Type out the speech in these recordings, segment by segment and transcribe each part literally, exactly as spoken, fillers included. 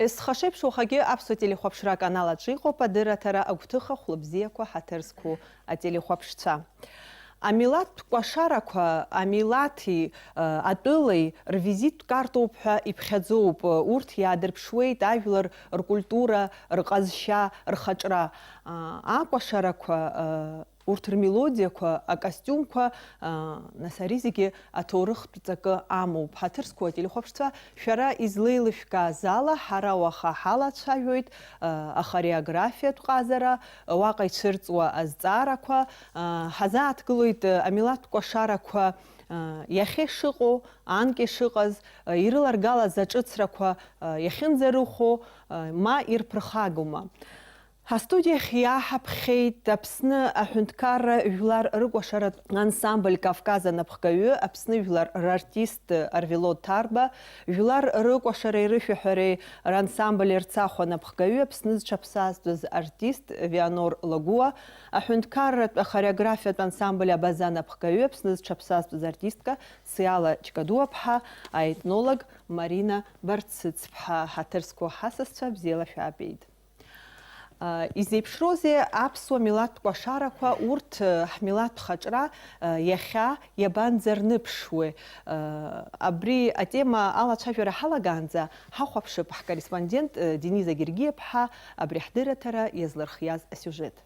Есхашеиԥш уахагьы аԥсуа телехәаԥшра аканал аҿы иҟоуп адырраҭара агәҭыха хәлыбзиақәа ҳаҭыр зқәу ателехәаԥшцәа. Амилаҭтә кәашарақәа, амилаҭи, ы, атәылеи рвизиттә картоуп ҳәа иԥхьаӡоуп. Урҭ иаадырԥшуеит ажәлар ркультура, рҟазшьа, рхаҿра. Ы, акәашарақәа, ы, урҭ рмелодиақәа, акостиумқәа, ы, нас ари зегьы аҭоурыхтә ҵакы амоуп. Ҳаҭыр зқәу ателехәаԥшцәа, шәара излеилышәкааз ала, ҳара уаха ҳалацәажәоит, ы, ахореографиатә ҟазара, уаҟа ицәырҵуа азҵаарақәа, ы, ҳазааҭгылоит, ы, амилаҭтә кәашарақәа, ы, иахьа ишыҟоу, анкьа ишыҟаз, ы, ирыларгалаз аҿыцрақәа, ы, иахьынӡарыхәо, ы, ма ирԥырхагоума. Ҳастудиахь иааҳаԥхьеит Аԥсны аҳәынҭқарра жәлар рыкәашаратә ансамбль Кавказ анапхгаҩы, Аԥсны жәлар рартист Арвелод Ҭарба, жәлар рыкәашареи рышәаҳәареи рансамбль Ерцахә анапхгаҩы, Аԥсны зҽаԥсазтәыз артист Вианор Лагәуа, аҳәынҭқарратә ахореографиатә ансамбль Абаза анапхгаҩы, Аԥсны зҽаԥсазтәыз артистка Сиала Ҷкадуаԥҳа, аетнолог Марина Барцыцԥҳа. Ҳаҭыр зқәу ҳасасцәа, бзиала шәаабеит. Изеиԥшроузеи аԥсуа милаҭтә кәашарақәа, урҭ, ҳмилаҭтә хаҿра, иахьа иабанӡарныԥшуеи? Абри атема алацәажәара ҳалагаанӡа ҳахәаԥшып ҳкорреспондент Дениза Гергиаԥҳа абри ҳдырраҭара иазлырхиаз асиужет.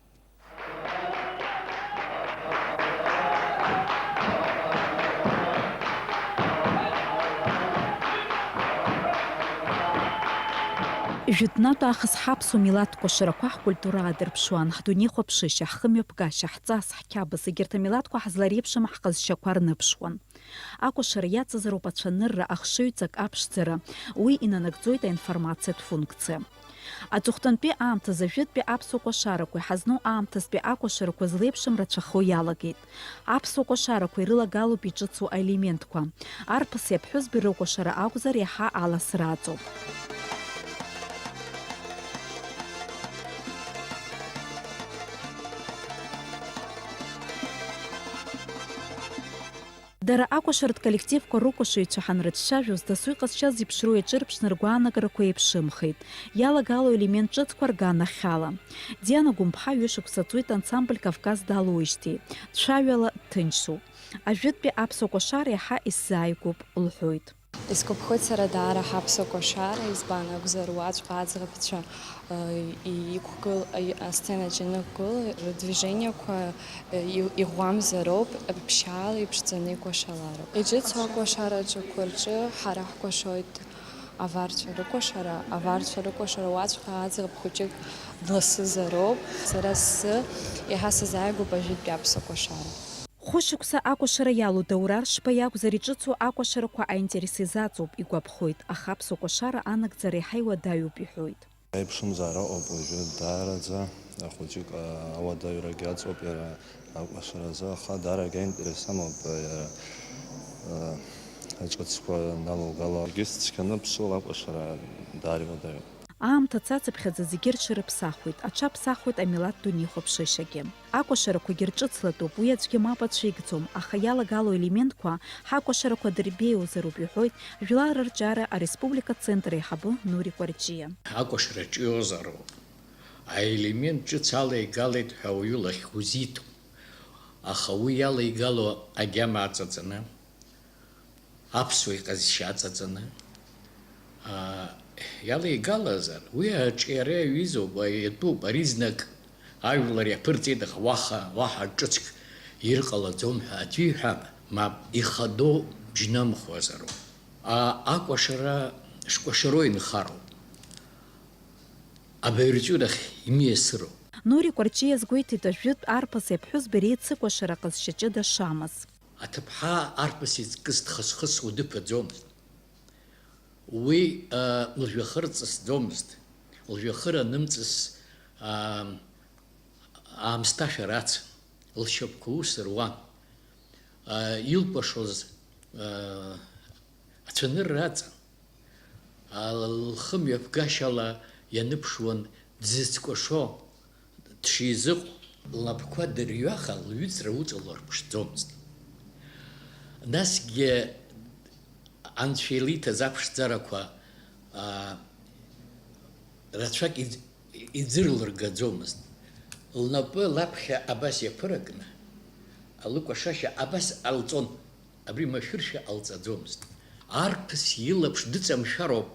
Жәытәнатә аахыс ҳаԥсуа милаҭтә кәашарақәа ҳкультура аадырԥшуан, ҳдунеихәаԥшышьа, ҳхымҩаԥгашьа, ҳҵас, ҳқьабз, егьырҭ амилаҭқәа ҳазлареиԥшым ҳҟазшьақәа рныԥшуан. Акәашара иаҵазароуп аҽанырра, ахшыҩҵак аԥшӡара, уи инанагӡоит аинформациатә функциа. Аҵыхәтәантәи аамҭазы ажәытәтәи аԥсуа кәашарақәа иҳазну аамҭазтәи акәашарақәа злеиԥшым рацәахо иалагеит. Аԥсуа кәашарақәа ирылагалоуп иҿыцу аелементқәа. Арԥыси аԥҳәызбеи рыкәашара акәзар, иаҳа аласра аҵоуп. Дара акәашаратә коллективқәа рыкәашаҩцәа ҳанрыцәажәоз, дасу иҟазшьа зеиԥшроу иаҿырԥшны ргәаанагарақәа еиԥшымхеит. Иалагало елемент ҿыцқәа рганахьала. Диана Гәымԥҳа ҩышықәса ҵуеит ансамбль Кавказ далоуижьҭеи. Цәаҩала дҭынчзуп. Ажәытәтәи аԥсуа кәашара иаҳа исзааигәоуп, лҳәоит. Исгәаԥхоит сара даара ҳаԥсуа кәашара, избан акәзар, уаҵәҟьа аӡӷабцәа, э, и-, иқәгыл-, и-, асценаҿ ианықәгыло, рыдвижениақәа, э, и-, иӷәӷәамзароуп, ԥшьаала иԥшӡаны икәашалароуп. Иҿыцу акәашараҿақәа рҿы ҳара ҳкәашоит аварцәа рыкәашара, аварцәа рыкәашара уаҵәҟьа аӡӷаб хәыҷык дласызароуп. Сара сзы иаҳа сазааигәоуп ажәытәтәи аԥсуа кәашара. Хәышықәса акәашара иалоу Даур Аршба иакәзар, иҿыцу акәашарақәа аинтерес изаҵоуп, игәаԥхоит, аха аԥсуа кәашара анагӡара иаҳа иуадаҩуп иҳәоит. Аиԥшымзаара ыҟоуп уажәы даараӡа, ахәыҷык, а, ауадаҩрагьы аҵоуп иара акәашаразы, аха даарагьы аинтерес амоуп иара, а, аҿыцқәа налоугало. Егьыс цқьаны ԥсуала акәашара даара иуадаҩуп. Аамҭа цацыԥхьаӡа зегьы рҽырыԥсахуеит, аҽаԥсахуеит амилаҭ дунеихәаԥшышьагьы. Акәашарақәагьы рҿыцлатәуп, уи аӡәгьы мап ацәигӡом, аха иалагало елементқәа ҳакәашарақәа дырбеиозароуп, иҳәоит Жәлар рырҿиара ареспублика ацентр аиҳабы Нури Кәарҷиа. Акәашара ҿиозароуп. Аелемент ҿыц алеигалеит ҳәа ауаҩы лахь узиҭом, аха уи иалеигало агьама аҵаҵаны, аԥсуа иҟазшьа аҵаҵаны, аа, иалеигалазар, уи аҿиара иаҩызоуп, иатәуп, ари знык ажәлар иаԥырҵеит, аха уаха, уаҳа ҿыцк ирҟалаӡом ҳәа аӡәы иҳәап, мап, ихадоу џьнымхуазароуп. А, акәашара шкәашароу инхароуп. Абаҩрҵәырахь имиасыроуп. Нури Кәарҷиа иазгәеиҭеит, ажәытә арԥыси аԥҳәызбеи реицыкәашара ҟазшьа ҷыда шамаз. Аҭыԥҳа арԥыс иҵкыс дхысхысуа дыԥаӡомызт. Уи, а, лжәҩахыр ҵысӡомызт. Лжәҩахыр анымҵыс, а, аамсҭашәа рацын, лшьапқәа ус руан. А, илкәашоз, а, ацәанырра аҵан. А, лхымҩаԥгашьала ианыԥшуан дзыцкәашо, дшизыҟоу, лнапқәа дырҩаха, лҩыҵра уҵалырԥшӡомызт. Насгьы Анцәа илиҭаз аԥшӡарақәа, аа, Рацәак иӡ-, иӡырлыргаӡомызт. Лнапы лаԥхьа абас иаԥыракны, алыкәашашьа абас ҟалҵон, абри машәыршәа ҟалҵаӡомызт. Арԥыс илаԥш дыҵамшәароуп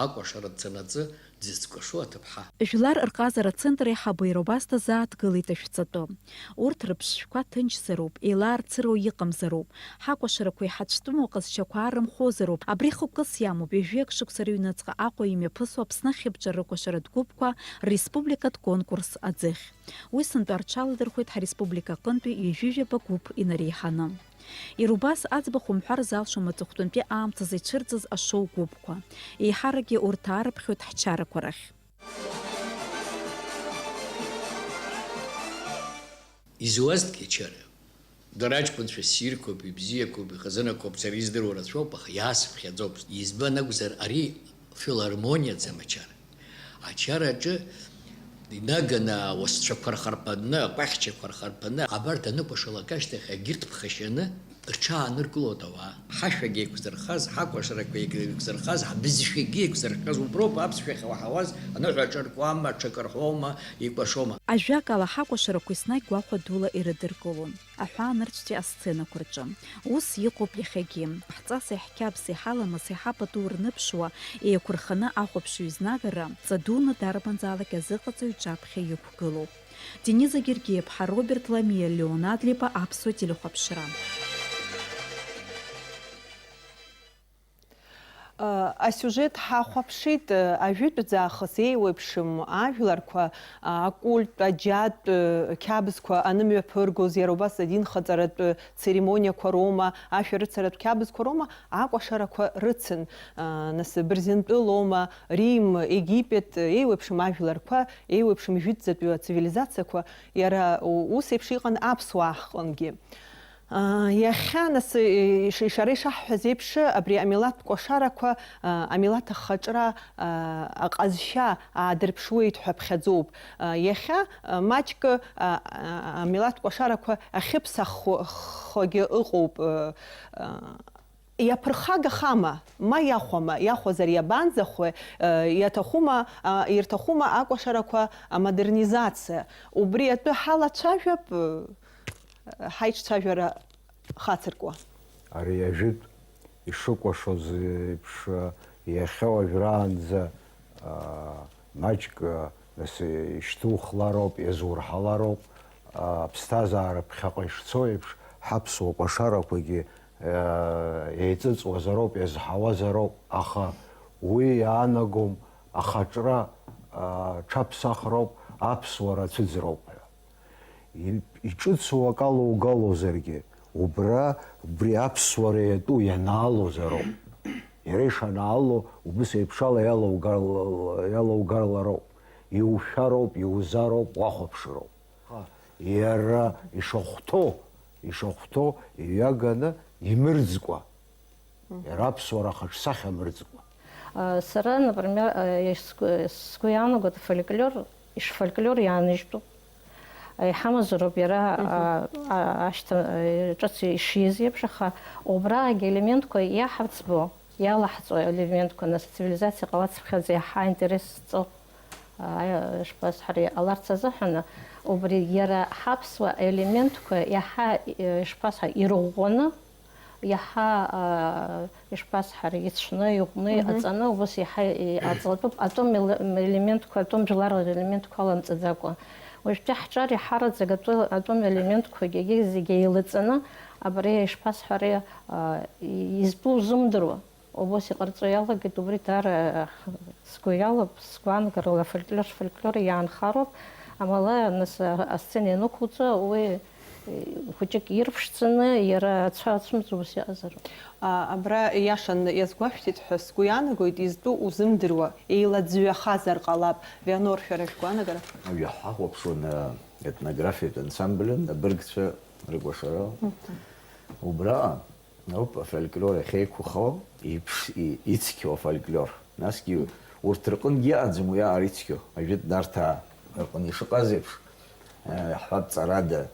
акәашара дцанаҵы дзыцкәашо аҭыԥҳа. Жәлар рҟазара ацентр аиҳабы иара убас дазааҭгылеит ашәҵатәы. Урҭ рыԥшшәқәа ҭынчзароуп, еилаарцыруа иҟамзароуп. Ҳакәашарақәа иҳацәтәыму аҟазшьақәа аарымхозароуп. Абри хықәкыс иамоуп, ҩажәи акы шықәса рыҩныҵҟа Аҟәа имҩаԥысуа Аԥсны ахьыбҿары акәашаратә гәыԥқәа республикатә конкурс аӡыхь. Уи сынтәа рҽаладырхәеит ҳареспублика аҟынтәи ҩажәи жәаба гәыԥ инареиҳаны. Иара убас аӡбахә умҳәар залшом аҵыхәтәантәи аамҭазы ицәырҵыз ашоу гәыԥқәа. Еиҳаракгьы урҭ аарыԥхьоит ҳчарақәа рахь. Изуазҭгьы ачара. Дара аҷкәынцәа ссирқәоуп, ибзиақәоуп, ихазынақәоуп, сара издыруа рацәоуп, аха иаасыԥхьаӡоуп. Избан акәзар, ари филармониаӡам ачара. Ачараҿы инаганы ауасцәақәа рхарԥаны, акәахьчақәа рхарԥаны, абарҭ аныкәашалак ашьҭахь, агьырҭ ԥхашьаны, рҽааныркылоит ауаа. Ҳашәагьы еиқәзырхаз, ҳакәашарақәа еиқәзырхаз, ҳбызшәагьы еиқәзырхаз уброуп аԥсшәа ахьауаҳауаз, аныҳәа аҿаркуама, аҽакы рҳәома, икәашома. Ажәакала, ҳакәашарақәа еснагь гәахәа дула ирыдыркылон аҳәаанырцәтәи асценақәа рҿы. Ус иҟоуп иахьагьы. Ҳҵаси ҳқьабзи, ҳаламыси ҳапату рныԥшуа, еиқәырханы ахәаԥшҩы знагара, ҵа дуны дарбанзаалак азыҟаҵаҩ иҿаԥхьа иқәгылоуп. Дениза Гергиаԥҳа, Роберт Ламиа, Леон Адлеиба, Аԥсуа телехәаԥшра. Асиужет ҳахәаԥшит, ажәытәӡаахыс еиуеиԥшым ажәларқәа, акульттә, аџьатә қьабзқәа анымҩаԥыргоз, иара убас адинхаҵаратә церемониақәа роума, ашәарыцаратә қьабзқәа роума, акәашарақәа рыцын, нас Бырзентәылоума, Рим, Египет, еиуеиԥшым ажәларқәа, еиуеиԥшым жәытәӡатәи ацивилизациақәа, иара у-, ус еиԥш иҟан аԥсуаа ҳҟынгьы. Аа, иахьа, нас, иш-, ишара ишаҳҳәаз еиԥш, абри амилаҭтә кәашарақәа, аа, амилаҭ ахаҿра, аа, аҟазшьа аадырԥшуеит ҳәа ԥхьаӡоуп. Аа, иахьа, аа, маҷк, аа, аа, амилаҭтә кәашарақәа ахьыԥсаххогьы ыҟоуп, аа, Иаԥырхагахама, ма иахәама, иахәазар иабанӡахәе, э, иаҭахума, а, ирҭахума акәашарақәа амодернизациа? Убри атәы ҳалацәажәап, э, ҳаиҿцәажәара хацыркуа. Ари ажәытә ишыкәашоз еиԥш, иахьа уажәраанӡа, а, маҷк, а, нас ишьҭухлароуп, иазурҳалароуп, а, аԥсҭазаара ԥхьаҟа ишцо еиԥш, ҳаԥсуа кәашарақәагьы еиҵыҵуазароуп, иазҳауазароуп, аха уи иаанагом ахаҿра, а, ҽаԥсахроуп, аԥсуара ацәыӡроуп ҳәа. И-, иҿыцу акы алоугалозаргьы, убра, убри аԥсуара иатәу ианаалозароуп. Иара ишанаало, убыс еиԥшала иалоугар-, иалоугарлароуп, иушәароуп, иузароуп, уахәаԥшроуп. Иара ишахәҭоу, ишахәҭоу иҩаганы имырӡкәа, иара аԥсуара хаҿсахьа мырӡкәа. Сара, например, сгәы, сгәы иаанагоит, афольклор, ишфольклор иааныжьтәуп. Иҳамазароуп иара, Мгм. а, а, ашьҭа, а, ҿыц ишиз еиԥш, аха убраагь елементқәа иаҳарӡбо, иалаҳҵо елементқәа, нас, цивилизациа ҟалацыԥхьаӡа иаҳа аинтерес зҵо, а, ишԥасҳәари, ҟаларц азыҳәан, убри иара ҳаԥсуа елементқәа иаҳа, э, ишԥасҳәа, ирӷәӷәаны, иаҳа, а, ишԥасҳәари, ицәны, иӷәны, Мгм. иҟаҵаны, убас иаҳа иҟаҵатәуп, атәым еле-, елементқәа, атәым жәлар релементқәа аламҵаӡакәа. Уажәтәи ҳҿар иҳараӡак атәы-, атәым елементқәагьы зегьы еилаҵаны, абри, ишԥасҳәари, а, и-, изтәу узымдыруа. Убас иҟарҵо иалагеит, убри даара, а, сгәы иалоуп, сгәаанагарала афольклор, фольклор иаанхароуп, амала, нас, а, асцена ианықәуҵо, уи, э, хәыҷык ирԥшӡаны, иара ацәа ацәымҵ ус иҟазароуп. А, абра иашан иазгәашәҭеит ҳәа сгәы иаанагоит, изтәу узымдыруа, еилаӡҩахазар ҟалап. Вианор, шәара шәгәаанагара? Ҩаҳа ҳахәаԥшуан, а, етнографиатә ансамбль, абыргцәа рыкәашара. Мгм. Убраҟа ауп афольклор ахьеиқәхо, иԥш-, и-, ицқьоу афольклор. Насгьы урҭ рҟынгьы иҟаӡам уи аҟара ицқьоу, ажәытә Нарҭаа рҟны ишыҟаз еиԥш, а, иаҳҳәап, ҵарада,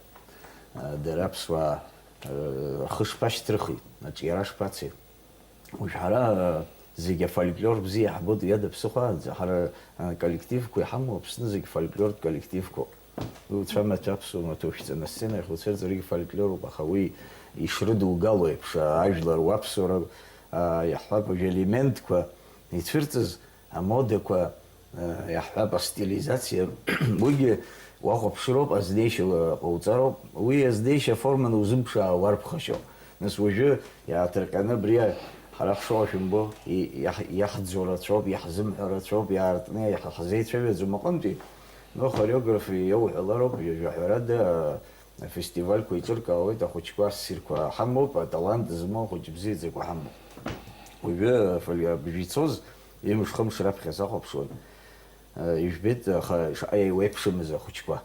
а, дара аԥсуаа, а, рхы шԥашьҭрыхи, аҿиара шԥацеи? Уажә ҳара, а, Зегь афольклор бзиа иаҳбоит, ҩада ԥсыхәаанӡа. Ҳара, а, коллективқәа иҳамоу Аԥсны зегь фольклортә коллективқәоуп. Уи уцәа-мацәа аԥсуа маҭәа ушәҵаны асцена ахь уцәырҵыр, зегь фольклоруп, аха уи ишрыдугало еиԥш, а, ажәлар уаԥсуара, а, иаҳҳәап, уажәы елементқәа ицәырҵыз, амодақәа, а, иаҳҳәап, астилизациа, уигьы уахәаԥшыроуп, азнеишьа ҟауҵароуп. Уи азнеишьа аформаны узымԥшаауа уарԥхашьо. Нас уажәы иааҭырҟьаны абри ҳара ҳшоу шәымбо, и-, иаҳ-, иаҳӡо рацәоуп, иаҳзымҳәо рацәоуп, иаартны иаҳ-, ҳзеицәажәаӡом аҟынтәи. Ну, ахореограф иауҳәалароуп, ҩажәа ҳәарада, афестивальқәа еиҿыркаауеит, ахәыҷқәа ассирқәа ҳамоуп, аталант змоу ахәыҷ бзиаӡақәа ҳамоуп. Уажәы афольк-, абыжә ицоз, ҩымш-хымш раԥхьа сахәаԥшуан, ижәбеит, аха шаҟа еиуеиԥшымыз ахәыҷқәа.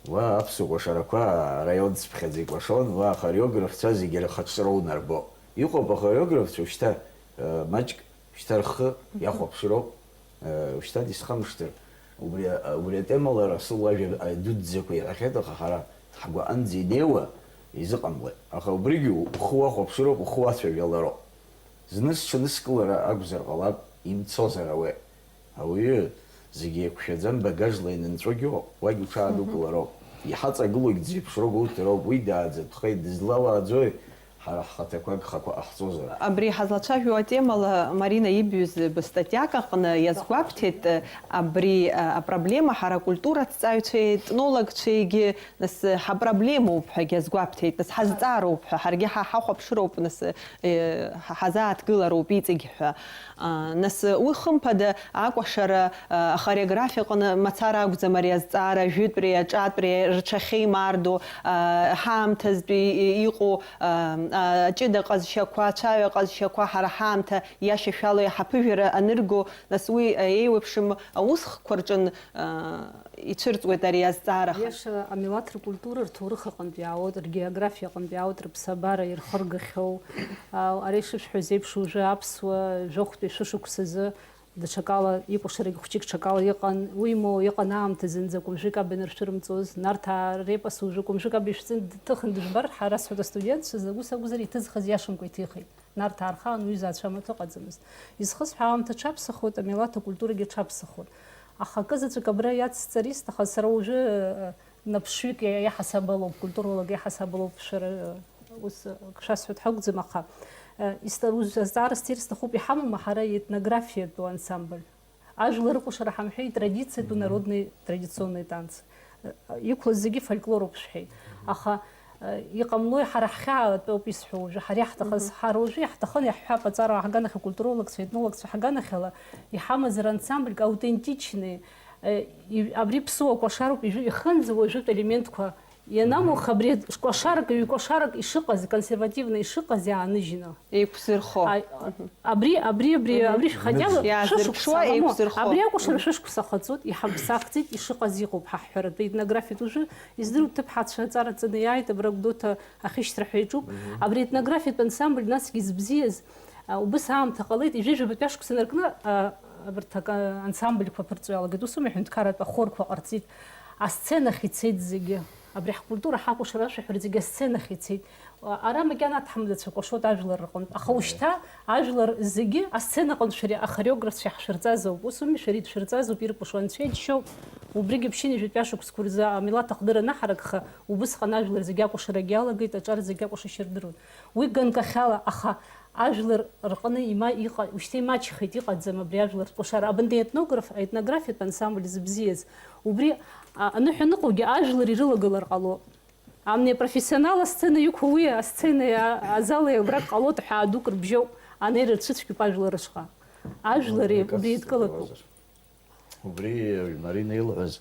Уа аԥсуа кәашарақәа араион цыԥхьаӡа икәашон, уа ахореографцәа зегьы рхаҿсра унарбо. Иҟоуп ахореографцәа шьҭа, э, маҷк, шьҭа рхы иахәаԥшроуп, э, шьҭа дисхамышҭыр. Убри, убри атемала Расул лажәа дуӡӡақәа иҳәахьеит, аха ҳара ҳгәаанӡа инеиуа изыҟамлеит. Аха убригьы ухы уахәаԥшыроуп, ухы уацәажәалароуп. Зны сҽаныскылара акәзар ҟалап, имцозар ауеит. Ауаҩы зегьы еиқәшәаӡам, багажла инынҵәогьы ыҟоуп, уагь уҽаадукылароуп. Иҳаҵагылоугь дзеиԥшроу гәоуҭароуп, уи дааӡатәхеит, дызлауааӡои, ҳара ҳхаҭақәа агхақәа ҟаҳҵозар. Абри ҳазлацәажәо атемала Марина ибҩыз быстатиак аҟны иазгәабҭеит, абри апроблема ҳара акультура аҭҵааҩцәеи етнологцәеигьы, нас, ҳапроблемоуп ҳәагьы азгәабҭеит, нас, ҳазҵаароуп ҳәа, ҳаргьы ҳа ҳахәаԥшыроуп, нас, ҳа ҳазааҭгылароуп иҵегь ҳәа. Нас уи хымԥада акәашара, ахореографиаҟны мацара акәӡам ари азҵаара, ажәытәреи аҿатәреи рҽахьеимаардо, ҳаамҭазтәи иҟоу аҷыда ҟазшьақәа, ацәаҩа ҟазшьақәа ҳара ҳаамҭа иашьашәало иаҳаԥыжәара анырго, нас уи еиуеиԥшым аусхқәа рҿын ицәырҵуеит ари азҵаара. Иаша амилаҭ ркультура рҭоурых аҟынтә иаауеит, ргеографиа аҟынтә иаауеит, рыԥсабара ирхыргахьоу. Ари шышәҳәаз еиԥш, уажәы аԥсуа жәохәтәи шәышықәсазы даҽакала икәашарагьы хәҷык ҽакала иҟан, уимоу иҟан аамҭа зынӡа кәымжәык аба инаршәырымҵоз, Нарҭаа репос уажәы кәымжәык аба ишәҵын дҭыхын дыжәбар, ҳара сҳәоит астудентцәа закәу сакәзар иҭызхыз иашамкәа иҭихит. Нарҭаа рхаан уи зацәа амаҭәа ыҟаӡамызт. Изхысҳәаау аамҭа аҽаԥсахуеит, амилаҭ акультурагьы аҽаԥсахуеит. Аха акы заҵәык абра иацсҵар исҭахыз, сара уажәы, э, наԥшҩык иа-, иаҳасабалоуп, культуролог иаҳасабалоуп шәара, э, ус, э, шәасҳәоит ҳәа акәӡам, аха, э, исҭа-, уз-, азҵаара сҭир сҭахуп, иҳамоума ҳара иетнографиатәу ансамбль? Ажәлар рыкәашара ҳамҳәеи, традициатәу, народный, традиционный танцы. Иқәлаз зегьы фольклоруп шәҳәеит. Аха, э, иҟамлои, ҳара ҳхьаатәоуп исҳәо уажәы, ҳара иаҳҭахыз, ҳара уажәы иаҳҭахын, иаҳҳәап, аҵара ааганахьоу акультурологцәа, етнологцәа ҳаганахьала, иҳамазар ансамбльк аутентичный, э, и-, абри ԥсуа кәашароуп, ижәы-, ихынӡа уажәытә елементқәа ианамух, абри кәашарак, ҩ-кәашарак ишыҟаз, консервативно ишыҟаз иааныжьны. Еиқәзырхо. Аи, абри, абри, абри, абри шәхаџьала шәышықәса еиқәзырхо. Абри акәашара шәышықәса ахаҵоит, иҳамԥсахӡеит, ишыҟаз иҟоуп ҳа ҳҳәаратәы етнографиатә. Уажәы издыруа ҭыԥҳацәа аҵара ҵаны иааит, абра Гәдоуҭа ахьышьҭра ҳәа иҿуп. Абри етнографиатә ансамбль насгьы избзиаз, а, убыс аамҭа ҟалеит, ҩажәа-ҩбатәи ашықәса инаркны, а, абарҭ ак-, ансамбльқәа аԥырҵо иалагеит. Ус аума, иҳәынҭқарратә ахорқәа ҟарҵеит, асценахь ицеит зегьы. Абри ҳкультура ҳакәашара ашәаҳәара зегьы асценахь ицеит. Ара макьана аҭҳамдацәа кәашоит ажәлар рҟынтә. Аха ушьҭа ажәлар зегьы асценаҟынтә шәара ахореографцәа иаҳшәырҵазоуп. Ус ауми, шәара идшәырҵазоуп, иркәашо анцәа иџьшьоуп. Убригьы ԥшьынҩажәатәи ашықәсқәа рзы амилаҭ ахдыр анаҳаракха, убысҟан ажәлар зегьы акәашарагьы иалагеит, аҿар зегьы акәашашьа рдыруан. Уи ганкахьала, аха ажәлар рҟны има-, иҟа-, ушьҭа имаҷхеит, иҟаӡам абри ажәлар ркәашара. Абанҭ аетнограф, аетнографиатә ансамбль зыбзиаз. Убри, а, аныҳәа аныҟоугьы ажәлар ирылагылар ҟало. Амни апрофессионал асцена иқәу уи асценеи а-, азали абрак ҟалоит ҳәаа дук рыбжьоуп, анеира рцәыцәгьоуп ажәлар рышҟа. Ажәлари убри еидкылатәуп. Убри Марина илҳәаз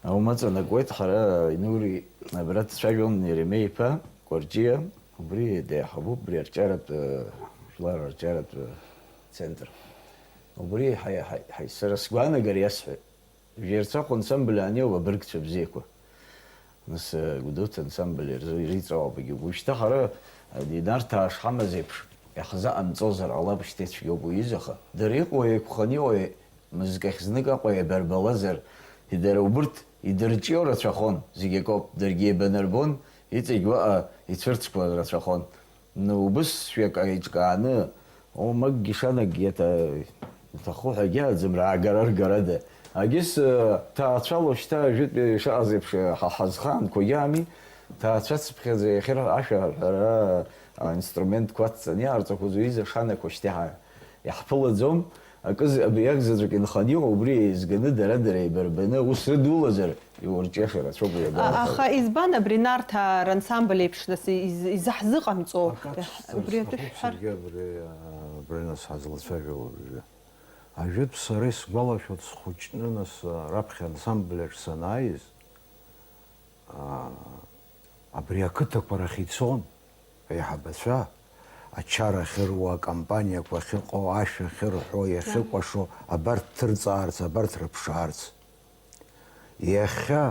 аумаҵ анакуеит, ҳара Инури абра дцәажәон Еремеи-иԥа Кәарҷиа, убри деиҳабуп, убри арҿиаратә, жәлар арҿиаратә центр. Убри ҳаи-, ҳаи-, ҳаи-, сара сгәаанагара иасҳәеит. Жәаҩа рцахә ансамбль аанеиуа абыргцәа бзиақәа. Нас, э, Гәдоуҭа ансамбль ирзы-, иреиҵауа абагьы. Уажәшьҭа ҳара, э, Нарҭаа шҳамаз еиԥш, иаҳзыҟамҵозар ҟалап, шьҭа ицәгьоуп уи изы, аха дара иҟоу еиқәханы иҟоу, мызкахь знык Аҟәа иабарбалазар, дара убырҭ идырҿио рацәахон, зегь акоуп, даргьы еибанарбон, иҵегь уаҟа ицәырҵқәа рацәахон. Ну, убыс шәҩык еиҿкааны, Омакгьы шанакгьы иаҭа-, иҭаху ҳәа егьааӡам, раагара ргарада. Агьыс, э, ҭаацәала шьҭа ажәытә ишыҟаз еиԥш, э, ҳа ҳазхаанқәагьы ами, ҭаацәацыԥхьаӡа иахьа ашәа аҳәара, аинструментқәа ацҵаны иаарҵақәаз уҩыза шанақәа шьҭа иаҳ-, иаҳԥылаӡом. Акы з-, абри акзаҵәык инханы иҟоу, убри еизганы, дара-дара еибарбаны, ус рыдулазар, иурҿиаша рацәоуп уи А-, агәаанагара. Аха избан абри Нарҭаа рансамбль еиԥш, нас, из-, изаҳзыҟамҵо? Акаҿ Иаҳ-, убри атәы сҭахуп шәҳәар? Саргьы абри, а, абри нас ҳазлацәажәо уажәы. Ажәытә сара исгәалашәоит, схәыҷны нас, а, раԥхьа ансамбль аҿы санааиз, аа, абри ақыҭақәа рахь ицон аиҳабацәа, ачара ахьыруа, акомпаниақәа ахьыҟоу, ашәа ахьырҳәо, иахьыкәашо, абарҭ ҭырҵаарц, абарҭ рыԥшаарц. Иахьа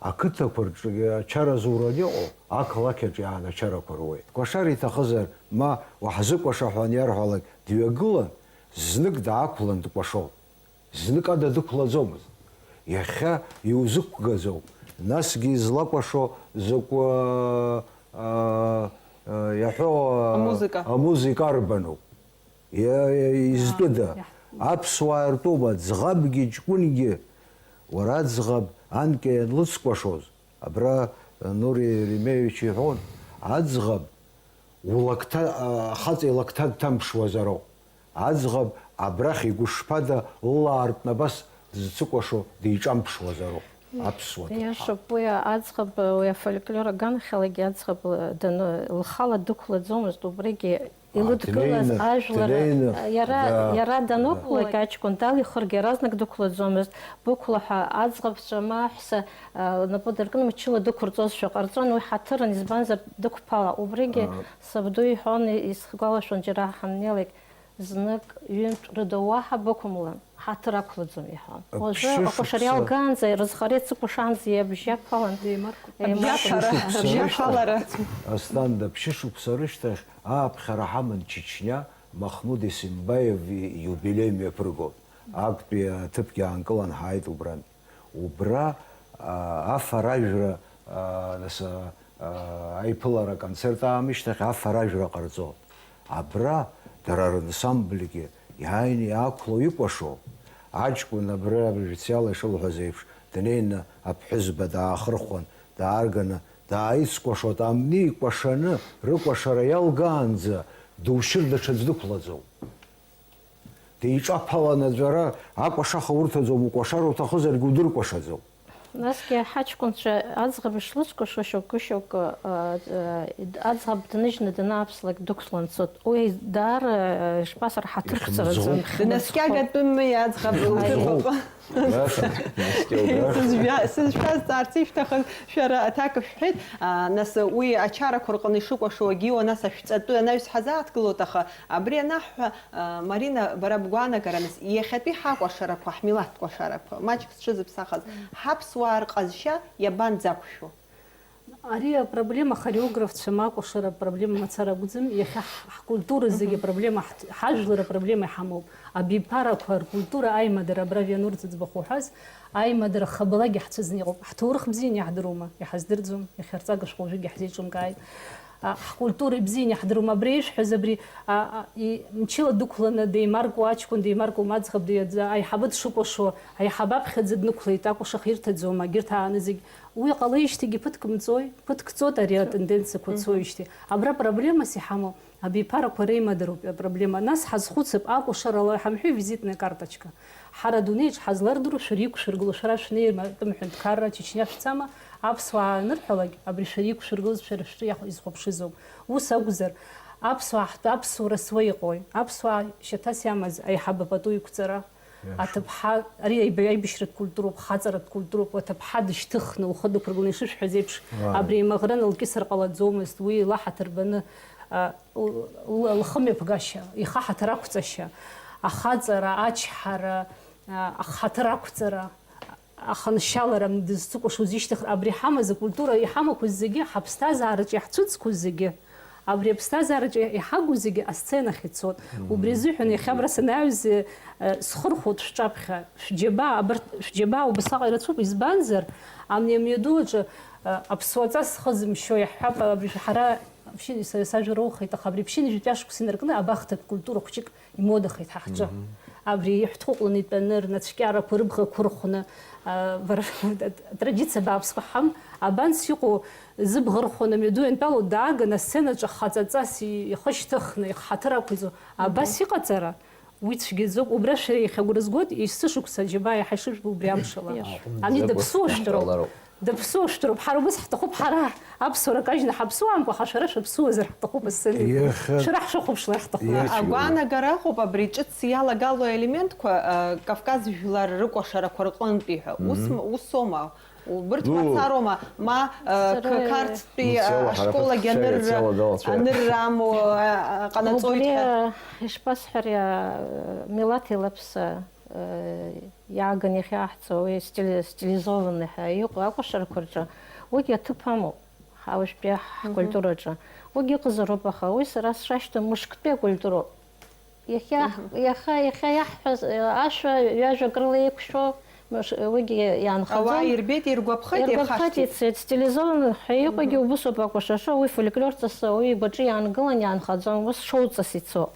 ақыҭақәа рҿы ачара зуран иҟоу, ақалақь аҿы иааны ачарақәа руеит. Кәашара иҭахызар, ма уаҳзыкәаша ҳәа аниарҳәалак, дҩагылан, знык даақәлан дкәашон. Знык ада дықәлаӡомызт. Иахьа иузықәгаӡоуп. Насгьы излакәашо закә, а, а, а, иаҳәо, а, Амузыка. Амузыка арбану? Иа-, иа-, изтәыда? Иаҳ- Аԥсуаа ртәума? Ӡӷабгьы, ҷкәынгьы. Уара аӡӷаб анкьа ианлыцкәашоз, абра Нури Ремеевич иҳәон, аӡӷаб улакҭа, а, ахаҵа илакҭа дҭамԥшуазароуп. Аӡӷаб абрахь игәышԥада ллаартә набас дызцыкәашо диҿамԥшуазароуп аԥсуа ҭыԥҳа. Иашоуп, уи аӡӷаб, уи афольклор аганахьалагьы аӡӷаб даны, лхала дықәлаӡомызт, убригьы А, илыдгылаз днеины, ажәлар, днеины, иара, да, иара данықәлак да. Аҷкәын далихыргьы иаразнак дықәлаӡомызт, бықәла ҳәа аӡӷабцәа ма аҳәса, а, лнапы дыркын, мчыла дықәырҵозшәа ҟарҵон, уи ҳаҭырын, избанзар, дықәԥала. Убригьы А. Сабду иҳәон, исгәалашәон, џьара ҳаннеилак, знык, ҩынтә рыда уаҳа бықәымлан, ҳаҭыр ақәлаӡом, иҳәон. Уажәы Аԥшьышықәса. Акәашара иалгаанӡа, рызхара иацыкәашаанӡа иабжьаԥалан. Деимаркуп. Еимаркуп. Абжьаԥара, Ԥшьышықәса абжьаԥалара. Рышьҭахь, Асҭанда, ԥшьышықәса рышьҭахь ааԥхьара ҳаман Чечниа, Махмуд Есимбаев иубилеи мҩаԥыргон. Актәи аҭыԥгьы аанкылан ҳааит убрантә. Убра, а, афаражәра, а, нас, а, а, аиԥылара аконцерт аамышьҭахь афаражәра ҟарҵон. Абра дара рансамбльгьы иааины иаақәло икәашо, аҷкәын абра абжьыцәала ишылҳәаз еиԥш, днеины аԥҳәызба даахырхәан, даарганы дааицкәашоит, амни икәашаны рыкәашара иалгаанӡа душьыр даҽаӡә дықәлаӡом. Деиҿаԥалан аӡәы ара акәашаха урҭаӡом, укәашара уҭахызаргьы удыркәашаӡом. Насгьы ҳаҷкәынцәа аӡӷаб ишлыцкәашо шьоукы-шьоукы, а, а, аӡӷаб дныжьны данааԥслак дықәлан дцоит. Уи даара, а, ишԥасыр, ҳаҭырқәҵараӡам. Ихьымӡӷуп. Днаскьагатәым аӡӷаб Ихьымӡӷуп. Лҭыԥаҟа. Иаша, наскьа убра. Сызшәа-, сызшәазҵаарц ишәҭахыз шәара аҭак шәҳәеит. А, нас уи ачарақәа рҟны ишыкәашо агьиуа, нас ашәҵатәы анаҩс ҳазааҭгылоит, аха абри анаҳҳәа, а, Марина, бара бгәаанагарамыз, иахьатәи ҳакәашарақәа, ҳмилаҭтә кәашарақәа, маҷк зҽызыԥсахыз, ҳаԥсуаа рҟазшьа иабанӡақәшәо? Ари апроблема хореографцәа макәашара апроблема мацара акәӡам, иахьа ҳ-, ҳкультура зегьы Мгм. апроблема, ҳҭ-, ҳажәлар апроблема иҳамоуп. Абиԥарақәа ркультура аимадара абра Вианур зыӡбахә уҳәаз, аимадара хабалагьы ҳцәыӡны иҟоуп. Ҳҭоурых бзианы иаҳдырума? Иҳаздырӡом, иахьа рҵага шәҟәы уажәыгьы иаҳзеиҿымкааит. А, ҳкультура ибзианы иаҳдырума? Абри ишәҳәаз абри, а, а, и-, мчыла дықәланы деимаркуа аҷкәын, деимаркуа аӡӷаб, деиаӡа-, аиҳабы дшыкәашо, аиҳабы аԥхьаӡа днықәлеит, акәашаха ирҭаӡом, агьырҭ ааны зегь. Уи ҟалеижьҭеигьы ԥыҭк мҵои, ԥыҭк ҵоит ари Ҵо-, атенденциақәа мгм. цоижьҭеи. Абра проблемас иҳамоу абиԥарақәа реимадароуп апроблема. Нас ҳазхәыцып, акәашарала ҳамҳәеи визитная карточка. Ҳара адунеиаҿ ҳазлардыруа шәара иқәшәыргыло, шәара шәнеирма атәым ҳәынҭқарра Чечниа шәцама, аԥсуаа анырҳәалак, абри шәара иқәшәыргылаз шәара шәҿы иахә-, изхәаԥшызоуп. Ус акәзар, аԥсуаа ҳтәы аԥсуара суа иҟои? Аԥсуаа шьаҭас иамаз аиҳабы пату иқәҵара, Иашоуп. Аҭыԥҳа, ари аиб-, аибашьратә культуроуп, хаҵаратә культуроуп, уаҭыԥҳа дышьҭыхны, ухы дықәыргыланы ишышәҳәаз еиԥш, Ааи. Абри имаӷрын лкьысыр ҟалаӡомызт, уи лаҳаҭыр баны, а, л-, л-, лхымҩаԥгашьа, ихаҳаҭыр ақәҵашьа, ахаҵара, ачҳара, а, ахаҭыр ақәҵара, аханшьалара дызцыкәашоз ишьҭыхра, абри ҳамаз акультура иҳамақәаз зегьы, ҳаԥсҭазаараҿы иаҳцәыӡқәоз зегьы, абри аԥсҭазаараҿы иҳагу зегьы асценахь ицот. Мгм. Убри азыҳәан иахьа абра санааҩыз, э, схырхәоит шәҿаԥхьа, шәџьабаа, абарҭ, шәџьабаа убасҟак ирацәоуп, избанзар, ани амҩаду аҿы, э, аԥсуаҵас зхы зымшьо иаҳҳәап, абри ҳара Ԥшьынҩажәа са-, сажәа роухеит, аха абри ԥшьынҩажәатәи ашықәс инаркны абахҭатә культура хәҷык имодаха иҭаҳҿы. Абри иҳәҭҟәланы итәаны, рнацәкьарақәа рыбӷақәа ырхәны, а, бара, атрадициа бааԥсқәа ҳам, абанс иҟоу, зыбӷа ырхәаны амҩаду иантәало дааганы асценаҿы хаҵаҵас и-, ихы шьҭыхны, ихы ҳаҭыр ақәиҵо, абас иҟаҵара, уи цәгьаӡоуп. Убра шәара иахьа агәра згоит, есышықәса џьабаа иаҳа ишыжәбо убри амшала. Иашәа. Ани даԥсуа шәҭроуп. Даԥсуа шәҭроуп. Ҳара убас ҳҭахуп, ҳара аԥсуара кажьны ҳаԥсуамкәа, аха шәара шәаԥсуазар ҳҭахуп асцена. Иахьа Шәара ҳшәыхәаԥшлар ҳҭахуп. Иашәа. Агәаанагара ыҟоуп абри ҿыц иалагало аелементқәа, э, Кавказ жәлар рыкәашарақәа рҟынтәи ҳәа. Ус м-, усоума? Убырҭ Ну, мацароума? Ма, э, Сара Қ-, Қарҭтәи, э, Мцала ҳара ашколагьы ҳәа анырра, ҳцәа иалагалацәа. Анырра амоу, э, э, ҟанаҵоит Убри, ҳәа? Э, ишԥасҳәари, э, милаҭ илаԥса, э, иааган иахьаҳҵо, уи стили-, стилизованный ҳәа иҟоу акәашарақәа рҿы, уигьы аҭыԥ амоуп ҳа-, уажәтәи ҳкультураҿы. Уигьы ыҟазароуп, аха уи сара сшашьҭоу мышктәи акультуроуп. Иахьа, Мгм. иаха, иахьа иаҳҳәаз, э, ашәа ҩажәак рыла еиқәшәо, мыш-, уигьы иаанхаӡом. Ауаа ирбеит, иргәаԥхеит, Иргәаԥхеит, ирхашҭит. Ицеит. Стилизованный ҳәа иҟоугьы Мгм. убыс ауп акәашаша, уи фольклор ҵасы, уи игәаҿы иаангылан иаанхаӡом, ус шоуҵас ицо.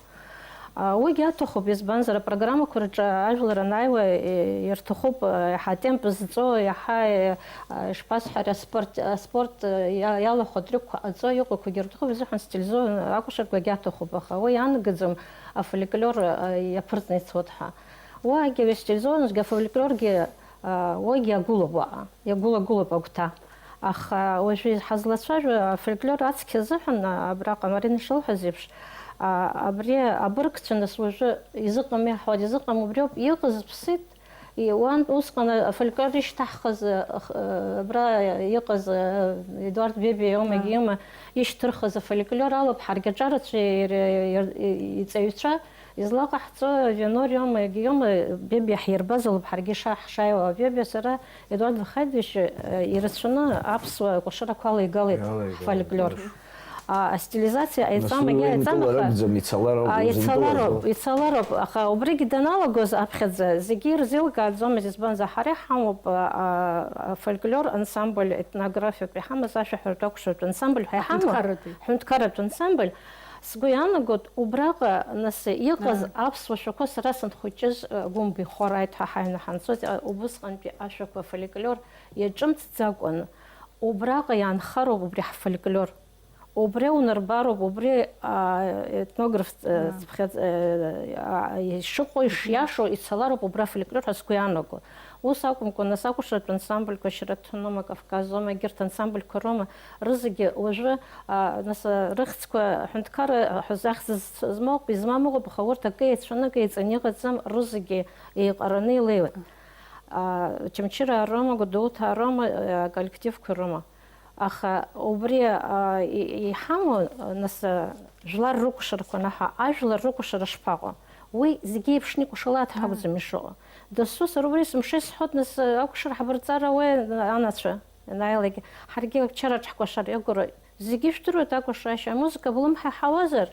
А, уигьы аҭахуп, избанзар, апрограммақәа рҿы ажәлар анааиуа, э, ирҭахуп, э, иаҳа атемп зҵо, иаҳа, э, э, ишԥасҳәари, аспорт, аспорт, э, иа-, иалахәу атрюкқәа ҟаҵо иҟоуқәагьы рҭахуп, изыҳәан стилизованный акәашарақәагьы аҭахуп, аха уи иаанагаӡом афольклор, э, иаԥырҵны ицоит ҳәа. Уигьы стилизованныйгьы афольклоргьы, э, уигьы иагәылоуп уаҟа, иагәылагәылоуп агәҭа. Аха уажәы ҳазлацәажәо афольклор ацқьа азыҳәан, абраҟа Марина ишылҳәаз еиԥш, а, абри абыргцәа нас уажәы изыҟами, ҳәа изыҟам, убриоуп иҟаз, ԥсит, и-, уан усҟан афольклор ишьҭаҳхыз, ах-, абра иҟаз, а, Едуард Бебиа иоума, А. егьиоума, ишьҭырхыз афольклор алоуп, ҳаргьы аҿарацәа ир-, ир-, иҵаҩцәа, Излаҟаҳҵо Вианор иоума, егьиоума, Бебиа ҳирбаз ауп, ҳаргьы ша-, ҳшааиуа. Бебиа сара Едуард Вахаидович, э, ирацәаны аԥсуа кәашарақәа алеигалеит Иалеигалеит, ҳфольклор. Иашәа. А, астилизациа Нас аиҵам, уи егьа аиҵам, аха, ракәӡам, ицалар ауп, а, узымдыруазу? Ицалароуп, ицалароуп, аха убригьы даналагоз аԥхьаӡа зегьы ирзеилкааӡомызт, избанзар, ҳара иҳамоуп, а, а, афольклор ансамбль, етнографиатә иҳамаз ашәаҳәаратә акәшаратә ансамбль ҳәа иҳамоуп. Ҳәынҭқарратәи. Ҳәынҭқарратә ансамбль. Сгәы иаанагоит, убраҟа, нас, иҟаз Аа. аԥсуа шәақәа сара санхәыҷыз, э, гәымбихуа рааит ҳәа ҳаҩны ҳанцоз, э, убысҟантәи ашәақәа афольклор иаҿымҭӡакәан, убраҟа иаанхароуп убри ҳфольклор. Убри унарбароуп, убри, а, етнограф, э, Аа. цыԥхьаӡ-, э, а, ишыҟоу, Мгм. ишиашоу ицалароуп убра афольклор ҳәа сгәы иаанагоит. Ус акәымкәа, нас, акәашаратә ансамбльқәа Шьараҭаноума, Кавказоума, егьырҭ ансамбльқәа роума, рызегьы уажәы, а, нас, а, рыхьӡқәа аҳәынҭқарра ҳәа захьӡ з-, змоуп, измам ыҟоуп, аха урҭ акы еицәаны, акы еиҵаны иҟаӡам, рызегьы еиҟараны илеиуеит. А, Очамчыраа роума, Гәдоуҭаа роума, а, аколлективқәа роума. Аха убри, а, и-, иҳамоу, нас, а, жәлар рыкәашарақәа анаҳа, ажәлар рыкәашара шԥаҟоу? Уи зегьы еиԥшны икәашалааит ҳәа акәӡам ишыҟоу. Дасу сара убри сымшеи сҳәоит, нас, а, акәашара ҳабырҵар ауеи, анацәа, анааилак, ҳаргьы ачараҿ ҳкәашар иагәароуп. Зегьы ижәдыруеит акәашашьа, амузыка блымҳа иаҳауазар,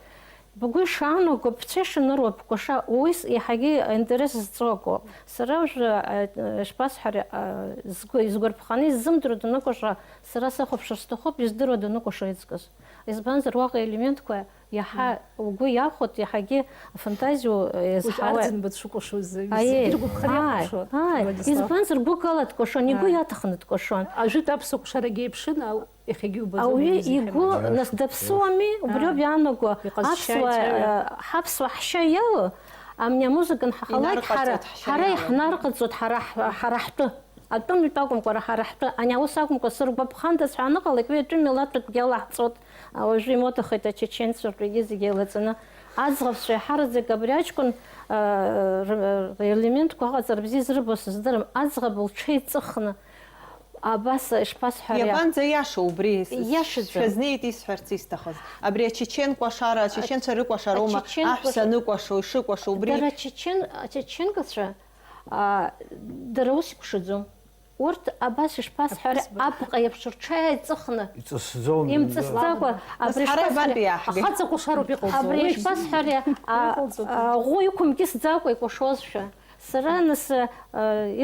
бгәы ишаанаго, бцәа ишаныруа бкәаша, уи с-, иаҳагьы аинтерес зҵоу акоуп. Сара уажәы, а, ишԥасҳәари, а, сгәы, изгәарԥханы исзымдыруа даныкәаша, сара сахәаԥшыр сҭахуп, издыруа даныкәаша иҵкыс. Избанзар, уаҟа елементқәа иаҳа Мм. угәы иахәоит, иаҳагьы афантазиа Уажә уазҳауеит. Арӡынба дшыкәашоз, Аиеи, иргәаԥхар ааи, иакәыхшоуп, ааи. Владислав. Избанзар, гәыкала дкәашон, игәы Ааи. иаҭахны дкәашон. Ажәытә аԥсуа кәашарагьы еиԥшын, ау, иахьагьы убаӡом Ауаҩы уи зегьы игәы, ҳәа. нас, дыԥсуами, убриоуп Ааи. иаанаго, Иҟазшьа аԥсуа, ицәаҩа. э, ҳаԥсуа ҳшьа иалоу, амни амузыка анҳахалак, ҳара, Инарҟаҵоит ҳшьа ҳара иалоу. иаҳнарҟаҵоит, ҳара ҳ-, ҳара ҳтәы. Атәым итәы акәымкәа, ҳара ҳтәы. Ани аус акәымкәа, сыргәаԥхандаз ҳәа аныҟалак, уи атәым милаҭтәыкгьы алаҳҵоит. Уажәы имоҭахеит ачеченцәа ртәгьы зегьы еилаҵаны. Аӡӷабцәа иҳараӡак абри аҷкәын, а, р-, р-, релементқәа аҟаҵара бзиа зрыбо сыздырам. Аӡӷаб лҽеиҵыхны, абас ишԥасҳәари? Иабанӡа иаша убри? Иашаӡам. Шәазнеит исҳәарц исҭахыз. Абри ачечен кәашара, ачеченцәа рыкәашароума, Ачечен аҳәса кәаша-, аныкәашо, ишыкәашо, убри? Дара ачечен-, ачеченкацәа, а, дара ус икәшаӡом. Урҭ абас ишԥасҳәари, Аԥҳәызба. Апҟа еиԥш рҽеиҵыхны. Иҵысӡом. Имҵысӡакәа, Нас абри ҳара ишԥасҳәари, ибантәи иаҳгеит? Ахаҵа кәашароуп иҟалҵо. Абри Уи ишԥасҳәари, а, иҟалҵо. а, ӷәы иқәымкьысӡакәа икәашозшәа. Сара нас, э,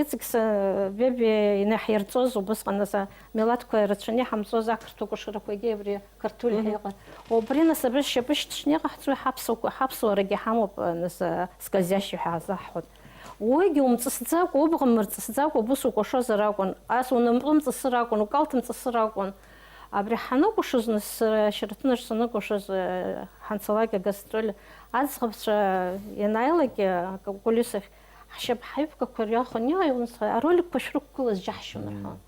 иҵегь са-, Бебиа инаҳирҵоз убысҟан, нас, амилаҭқәа рацәаны иҳамҵоз ақырҭуа кәашарақәагьы абри Қырҭтәыль ҳәа Мгм. иҟан. Убри нас абри шьапышьҭ шьны иҟаҳҵо, ҳаԥсуа-, ҳаԥсуарагьы ҳамоуп, э, нас, э, скользящий ҳәа азаҳҳәоит. Уигьы умҵысӡакәа, убӷа мырҵысӡакәа убыс укәашозар акәын, ас унапы мҵысыр акәын, укалҭ мҵысыр акәын. Абри ҳаныкәашоз, нас, сара Шьараҭынаҿ саныкәашоз, э, ҳанцалак агастроль, аӡӷабцәа ианааилак, э, акулисахь, ҳшьап ҳаҩбгақәа рҩаханы иҟаиуан, сара ароликқәа шәрықәгылаз џьаҳшьон рҳәон.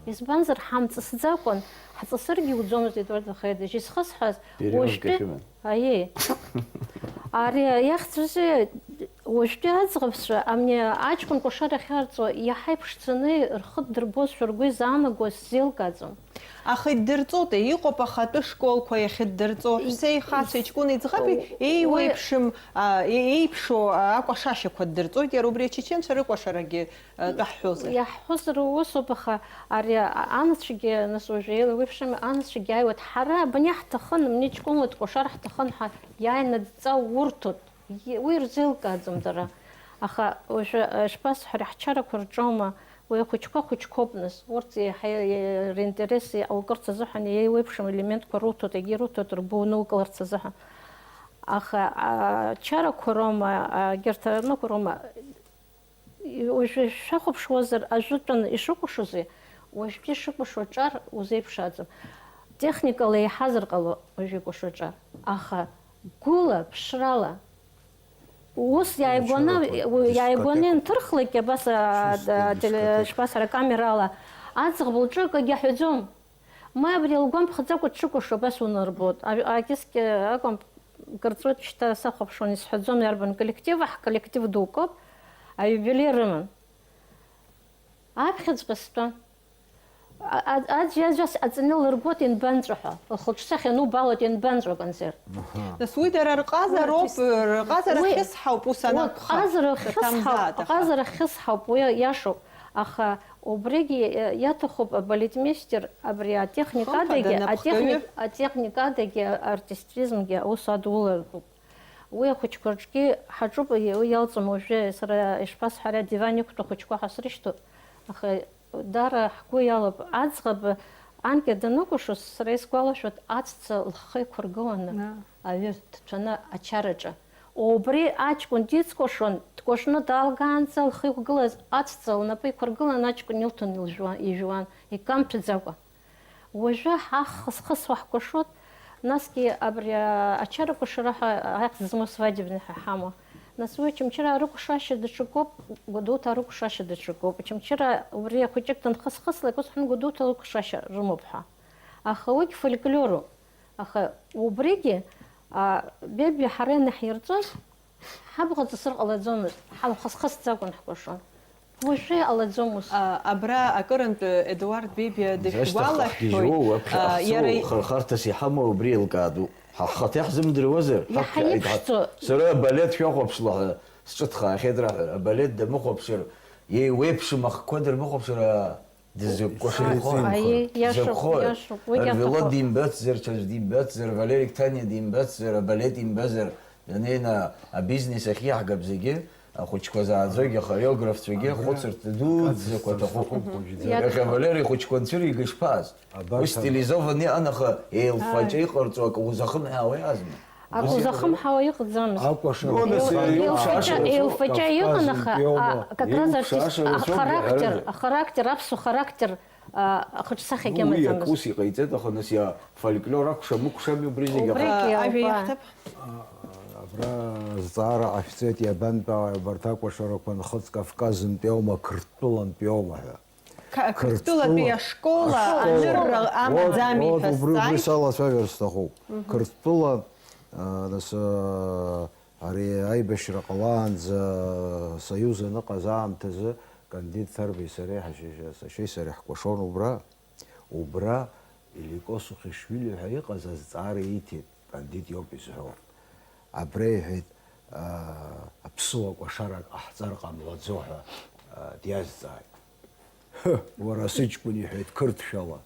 Избанзар, ҳамҵысӡакәан, ҳҵысыргьы иуӡомызт, Едуард Вахаидович, изхысҳәаз Периодка уажәтәи, хьыман. Аиеи. Ари иахьӡузеи, уажәтәи аӡӷабцәа, амни аҷкәын кәашара ахьарҵо, иаҳа иԥшӡаны рхы ддырбозшәа ргәы изаанаго сзеилкааӡом. Аха иддырҵоит, иҟоуп ахатәы школқәа иахьыддырҵо, ҳәсеи хацәеи ҷкәыни ӡӷаби Уи еиуеиԥшым, а, е-, еиԥшу, а, акәашашьақәа ддырҵоит, иара убри ачеченцәа рыкәашарагьы, а, тәа ҳҳәозар. Иаҳҳәозар усоуп, аха ари а-, анацәагьы, нас, уажәы еилеиуеиԥшым, анацәагьы ааиуеит. Ҳара абни ҳҭахын, абни ҷкәынла дкәашар ҳҭахын ҳәа иааины адҵа урҭоит. Уи рзеилкааӡом дара. Аха уажәы, э, ишԥасҳәари, ҳчарақәа рҿоума, уи ахәыҷқәа хәыҷқәоуп нас. Урҭ еиҳа, е-, ринтерес аукырц азыҳәан еиуеиԥшым елементқәа руҭоит, егьи руҭоит ргәы унылкыларц азыҳәан. Аха, а, ачарақәа роума, а, егьырҭ аныҟәароума, уажәы шәахәаԥшуазар, ажәытәан ишыкәашози, уажәтәи ишыкәашо аҿар узеиԥшааӡом. Техникала еиҳазар ҟало уажәы икәашо аҿар, аха гәыла, ԥшрала, ус иааигәаны, Ачарақәа, уи иааигәаны дискотека. Инҭырхлакгьы абас, а, Чисто да, теле-, дискотека. Шԥасҳәара, камерала, аӡӷаб лҿы акгьы аҳәаӡом. Ма абри лгәамԥхаӡакәа дшыкәашо абас унарбоит. А-, акьыскьа акәым, кыр ҵуеит шьҭа сахәаԥшуан, исҳәаӡом иарбан коллектив, ҳколлектив дукуп, аиубилеи рыман. Аԥхьаҵәҟьа стәан. А-, а-, аӡә иаӡәас аҵаны лыргоит ианбанҵәо ҳәа, лхылҿсахьа анубалоит ианбанҵәо аконцерт. Аҳа. Нас уи дара рҟазароуп, Артист. Рҟазара Уи, хьысҳауп ус уи анакәха. Ҟазара хьысҳауп, Ҭамзааит, аха. Ҟазара хьысҳауп, уи иашоуп. Аха убригьы, э, иаҭахуп абалетмеистер абри атехникадагьы, Хымԥада, напхгаҩы. Атехник-, атехникадагьы артистизмгьы аус адулартәуп. Уи ахәыҷқәа рҿгьы ҳаҿуп, уи иалҵуам уажәы, сара ишԥасҳәари, адиван иқәтәоу ахәыҷқәа ҳәа срышьҭоуп, аха даара ҳгәы иалоуп. Аӡӷаб анкьа даныкәашоз, сара исгәалашәоит, аҵәца лхы иқәыргыланы Да. аҩы дҭәаны ачараҿы. Убри аҷкәын дицкәашон, дкәашны далгаанӡа лхы иқәгылаз аҵәца лнапы иқәыргылан аҷкәын илҭон илжәуа-, ижәуан, икамҭәӡакәа. Уажәы ҳахысхысуа ҳкәашоит, насгьы абри, а, ачара кәашара ҳәа ахьӡ змоу свадебный ҳәа ҳамоу. Нас уи Очамчыраа рыкәшашьа даҽакоуп, Гәдоуҭаа рыкәшашьа даҽакоуп. Очамчыраа убри ахәыҷык данхысхыслак, ус ҳәан Гәдоуҭа лыкәшашьа рымоуп ҳәа. Аха уигь фольклоруп. Аха убригьы, а, Бебиа ҳара ианаҳирҵоз, ҳабӷа ҵысыр ҟалаӡомызт, ҳамхысхысӡакәан ҳкәашон. Уажәы иҟалаӡом ус. А, абра акырынтә Едуард Бебиа Зашьҭахь дышәгәалашәоит, ҳахьгьежьуа, уаԥхьа а, ҳаԥсуа, иара хырхарҭас иҳамоу убри еилкаатәуп. Ҳахаҭа иаҳзымдыруазар, Иаҳа ҳаԥхьа иԥшӡоу. Сара абалет шәахәаԥшлаҳәа сҿыҭхаахьеит раҳәа, абалет дамыхәаԥшыр, еиуеиԥшым ахқәа дырмыхәаԥшыр, аа, дызкәашо Исеицин. Иҟои? Аиеи, иашоуп, Дзакәхои? Иашоуп, уигьы Арвело аҭахуп. Димбацзар, Чачба димбацзар, Валерик Ҭаниа димбацзар, абалет имбазар, ианеина абизнес ахь иаҳгап зегьы, ахәыҷқәа зааӡогьы, ахореографцәагьы, Абра хәыцырҭа дуӡӡақәа акацызҵаз аҭахуп. Сҭахуп уажәы. Иаҭахуп. Иахьа Валери ихәыҷқәа анцәырига ишԥааз? Абарҭ Уи ан- стилизованный иҟан, аха еилфаҷа Ааи. Иҟарҵо акы узахымҳәаауа иҟазма? Акы узахымҳәаауа иҟаӡамызт. Акәашара Еил-, Кавказ еилфаҷа, еилфаҷа Кавказ иҟан, аха, интәиоума? А, как раз артист, Еиқәшаша а, рацәоуп, характер, иаҳәарада. А характер, аԥсуа характер, а, ахаҿсахьагьы Ну, уи амаӡамызт. Акус иҟаиҵеит, аха нас иа фольклор акәшам, укәшами убри зегьы аҟара? Убригьы ауп, Ажәа а. Иахьҭап. Абра зҵаара ҟашәҵеит, иабантәаауеи абарҭ акәашарақәа, нхыҵ Кавказынтәиоума, Қырҭтәылантәиоума ҳәа. Ка-, Қырҭтәылатәи Қырҭтәыла. Ашкол Ашкол. Анырра Вот, амаӡами вот, ҳәа убри, убри сҵааит. Салацәажәар сҭахуп. Мгм. Қырҭтәыла, а, нас, а, ари аибашьра ҟалаанӡа союз аныҟаз аамҭазы Кандид Ҭарбеи сареи ҳашьа-, сашьеи сареи ҳкәашон убра. Убра Илико Сухишвили ҳәа иҟаз азҵаара ииҭеит, Кандид иоуп изҳәо. Абра иҳәеит, а, аԥсуа кәашарак ҟаҳҵар ҟамлаӡо ҳәа, а, диазҵааит. Ҳы, уара сыҷкәын, иҳәеит қырҭшәала.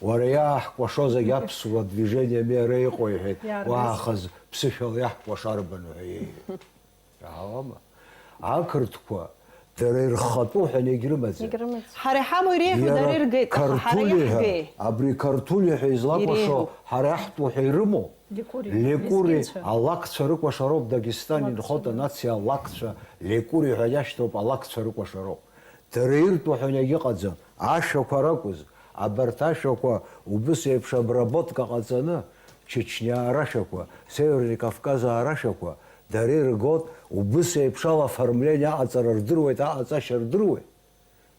Уара иааҳкәашо зегь аԥсуа движениами ара иҟоу, иҳәеит. Иааргаз. Уаахаз ԥсышәала иаҳкәаша арбану ҳәа иеиҳәеит. Иаҳауама? Ақырҭқәа, Дара ирхатәу ҳәа егьрымаӡам. Егьрымаӡам. Ҳара иҳамоу иреиӷьу дара иргеит, аха ҳара иаҳбеи? Абри Қарҭулиа ҳәа излакәашо иреиӷьу. Ҳара иаҳтәу ҳәа ирымоу? Лекури. Лекури, мизинцәа. Алакцәа рыкәашароуп, Дагестан инхоит анациа алакцәа, лекури ҳәа иашьҭоуп, алакцәа рыкәашароуп. Дара иртәу ҳәа егьыҟаӡам. Ашәақәа ракәыз, абарҭ ашәақәа убыс еиԥш обработка ҟаҵаны, Чечниаа рашәақәа, Северный Кавказаа рашәақәа, дара иргоит, убыс еиԥш ала оформление аҟаҵара рдыруеит, аҟаҵашьа рдыруеит.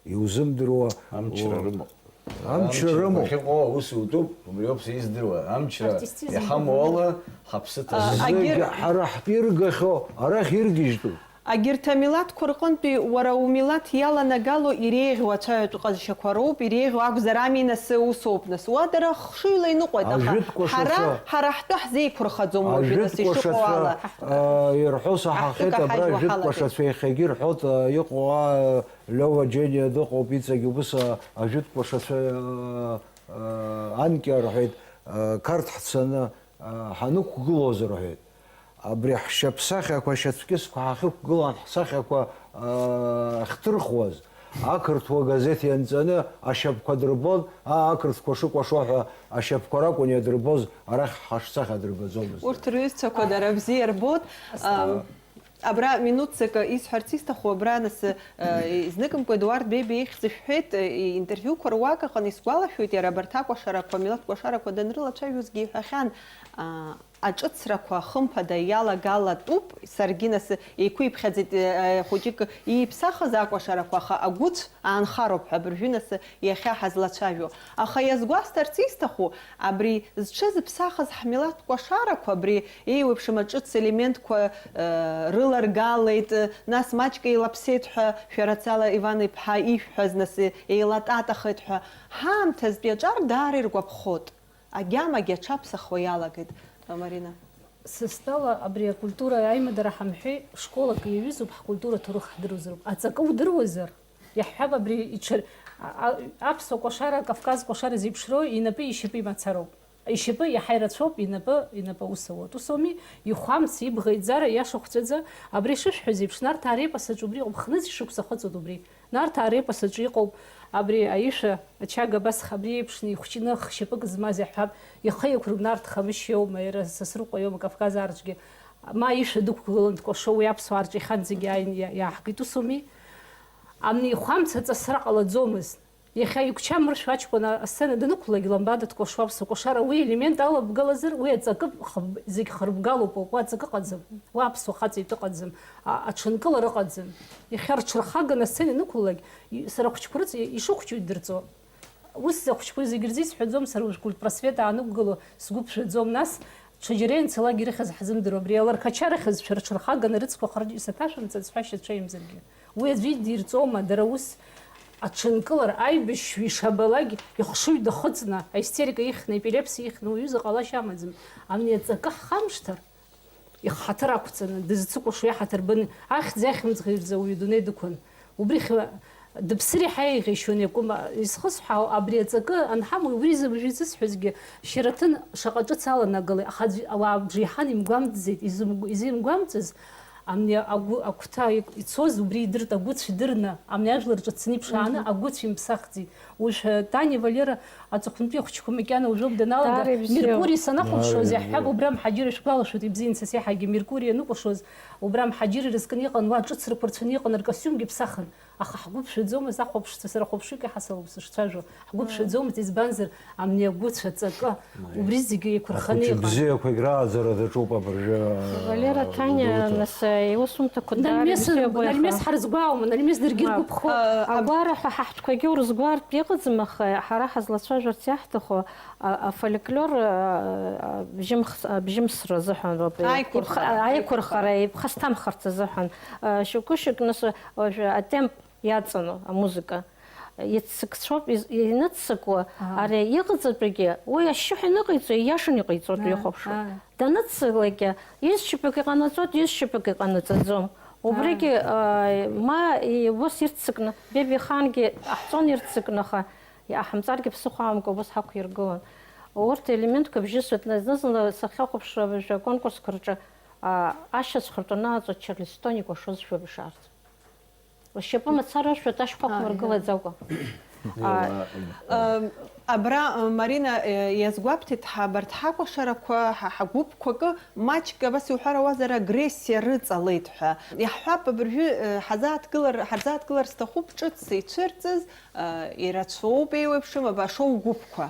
Иузымдыруа, амчра рымоуп. Амчра рымоуп. Ахьыҟоу аус утәуп, убриоуп сыздыруа. Амчра иҳамоу ала ҳаԥсы ҭазҵоит. Зегьы ҳара ҳтәы иргахьоу арахь иргьежьтәуп. Егьырҭ амилаҭқәа рҟынтәи уара умилаҭ иаланагало иреиӷьу ацәаҩатә ҟазшьақәа роуп, иреиӷьу акәзар ами, нас усоуп, нас. Уа дара хшыҩла иныҟәоит, аха ҳара, ҳара ҳтәы ҳзеиқәырхаӡом уажәы, нас, ишыҟоу ала. Ажәытә кәашацәа, э, ирҳәо саҳахьеит, абра ажәытә кәашацәа иахьагьы ирҳәоит, э, иҟоу, э, Лева Џьениа дыҟоуп, иҵегь убыс, э, ажәытә кәашацәа, э, э, анкьа рҳәеит, э, Қарҭ ҳцаны, э, ҳанықәгылоз рҳәеит. Абри ҳшьаԥсахьақәа, шьацәкьысқәа ҳахьықәгылан, ҳсахьақәа, аа, ахьҭырхуаз, ақырҭуа газеҭ ианҵаны ашьапқәа дырбон, аа, ақырҭқәа шыкәашо ҳәа ашьапқәа ракәын иадырбоз, арахь ҳашсахьа дырбаӡомызт. Урҭ рҩызцәақәа дара бзиа рбоит. Ам, абра минуҭ ҵакы исҳәарц исҭаху, абра нас, э, изныкымкәа Едуард Бебиа ихьӡ шәҳәеит, э, интервиуқәа руак аҟны исгәалашәоит, иара абарҭ акәашарақәа, амилаҭ кәашарақәа данрылацәажәозгьы иҳәахьан, а, аҿыцрақәа хымԥада иалагалатәуп, саргьы нас еиқәиԥхьаӡеит, э, хәыҷык ииԥсахыз акәашарақәа, аха агәыцә аанхароуп ҳәа абыржәы нас иахьа ҳазлацәажәо. Аха иазгәасҭарц исҭаху, абри зҽызыԥсахыз ҳмилаҭ кәашарақәа, абри еиуеиԥшым аҿыц елементқәа, э, рыларгалеит, нас маҷк еилаԥсеит ҳәа, шәарацала Иван иԥҳа ишәҳәаз нас еилататахеит ҳәа, ҳаамҭазтәи аҿар даара иргәаԥхоит. Агьамагьы аҽаԥсахуа иалагеит, Марина. Са стәала, абри акультура аимадара ҳамҳәеи, школак иаҩызоуп, ҳкультура ҭоурых ҳдыруазароуп. Аҵакы удыруазар, иаҳҳәап, абри иҽыр-, а-, а-, аԥсуа кәашара, Кавказ кәашара зеиԥшроу инапы ишьапы имацароуп. Ишьапы иаҳа ирацәоуп, инапы, инапы аус ауеит. Ус ауми, ихәамц, ибӷа, иӡара, иашахәҵәаӡа, абри шышәҳәаз еиԥш, Нарҭаа репос аҿы убри иҟоуп, хныз ишықәса ахыҵуеит убри. Нарҭаа репос аҿы иҟоуп абри аишәа, ачага абас х-, абри еиԥшны ихәҷны х-, шьапык змаз иаҳҳәап, ихы иақәыргәны арҭ Хамышь иоума, иара Сасрыҟәа иоума, Кавказ аарҿгьы, ма аишәа дықәгылан дкәашо, уи аԥсуаа рҿы ихьан зегьы ааин иа-, иааҳгеит, ус ауми? Амни ихәамц аҵасра ҟалаӡомызт. Иахьа игәчамыршәо аҷкәын асцена данықәлак, ламбада дкәашо аԥсуа кәашара, уи елемент алабгалазар, уи аҵакы хыб-, зегь хырбгалоуп, уа аҵакы ыҟаӡам, уа аԥсуа хаҵа итәы ыҟаӡам, а-, аҽынкылара ыҟаӡам. Иахьа рҽырхаганы асцена инықәлалак, и-, сара ахәыҷқәа рыҵ-, и-, ишыхәҷу идырҵо. Ус ахәыҷқәа зегьы рзы исҳәаӡом, сара уажә культпросвет аанықәгыло сгәы ԥжәаӡом, нас ҽаџьара ианцалак ирыхьыз ҳзымдыруа, абри аларқача рыхьызшәа рҽырхаганы рыцқәа хырџь-, исаҭашәымҵан сҳәашьа ҽеимзаргьы. Уи аӡәы идирҵома, дара ус аҽынкылара аибашьҩы ишабалак ихшыҩ дахыҵны, аистерика ихьны, епилепсиа ихьны уаҩы изы ҟалашьа амаӡам. Амни аҵакы ҳхамышҭыр, ихаҭыр ақәҵаны, дызцыкәашо иаҳаҭыр баны, ахьӡ иахьымӡӷ ирза уаҩы адунеи дықәын. Убрихь дыԥсыр иаҳа еиӷьишьон иакәым, изхысҳәаау абри аҵакы анҳамоу, убри зыбжьы зысҳәазгьы, Шьараҭын шаҟа ҿыц аланагалеи, аха аӡә, ауаа бжеиҳан имгәамҵӡеит, изымгә-, изымгәамҵыз, амни агәы, агәҭа ик-, ицоз убри идырт, агәыцә идырны, амни ажәлар ҿыцны иԥшааны, мгм, агәыцә имԥсахӡеит. Уажә, э, Таниа Валера аҵыхәтәантәи ахәыҷқәа макьана уажәоуп даналага, даара ибзиоуп. Меркури санахәаԥшуаз, даара иаҳҳәап, ибзиоуп. Убра мҳаџьыр ишәгәалашәоит, ибзиан са сеиҳагьы Меркури ианыкәашоз, убра мҳаџьыр ирызкны иҟан, уа ҿыцрақәа рцәаны иҟан, ркостиумгьы ԥсахын. Аха ҳгәы ԥжәаӡомызт, ахәаԥшцәа, сара хәаԥшыҩк иаҳасалоуп сышцәажәо, ҳгәы ԥжәаӡомызт, избанзар, амни агәыцә аҵакы, убри зегьы еиқәырханы иҟан. Ахәыҷы бзиақәагь рааӡара даҿуп абыржәы, Валера, Таниа, дуӡӡа. Нас, э, иусумҭақәа даара Нальмес, ибзиоуп, Нальмес иаха. Ҳарызгәаауама, Нальмес даргьы Мап. Иргәаԥхо. Э, агәараҳәа ҳаҳтәқәагьы урызгәаартә иҟаӡам, аха ҳара ҳазлацәажәарц иаҳҭаху, а, афольклор, а, а, бжьымхс-, а, бжьымсра азыҳәан роуп. Аиқәырхара. Ибха-, аиқәырхара, аиқәырхара. Ибхасҭамхарц азыҳәан. А, шьоукы-шьоук, нас, уажәы атемп иаҵану амузыка. Иццакцәоуп, из-, иныццакуа, аа, ари иҟаҵатәугьы, уи ашьшьыҳәа иныҟаиҵо, ииашаны иҟаиҵоит, аа, ихәаԥшуа. Аа. Даныццаклакгьы, изшьапык иҟанаҵоит, изшьапык иҟанаҵаӡом. Убригьы, аа, аа, ма и-, ус ирццакны, Беби ихаангьы ҟаҳҵон ирццакны, аха иҟаҳамҵаргьы ԥсыхәа амкәа ус ҳақәиргылон. Урҭ елементқәа бжьысуеит, зны-зынла сахьахәаԥшуа абыржәы аконкурсқәа рҿы, аа, ашьацәхыртә анааҵуа Чарльстон икәашозшәа бшаарц. Шьапы мацара ршәоит, ашьхәа қәмыргылаӡакәа. Абра, Марина, иазгәабҭеит, ҳабарҭ ҳакәашарақәа, ҳа ҳагәыԥқәа акы маҷк, абас иуҳәар ауазар, агрессиа рыҵалеит ҳәа. Иаҳҳәап, абыржәы ҳазааҭгылар, ҳарзааҭгылар сҭахуп ҿыц ицәырҵыз, ирацәоуп, еиуеиԥшым, аба ашоу гәыԥқәа.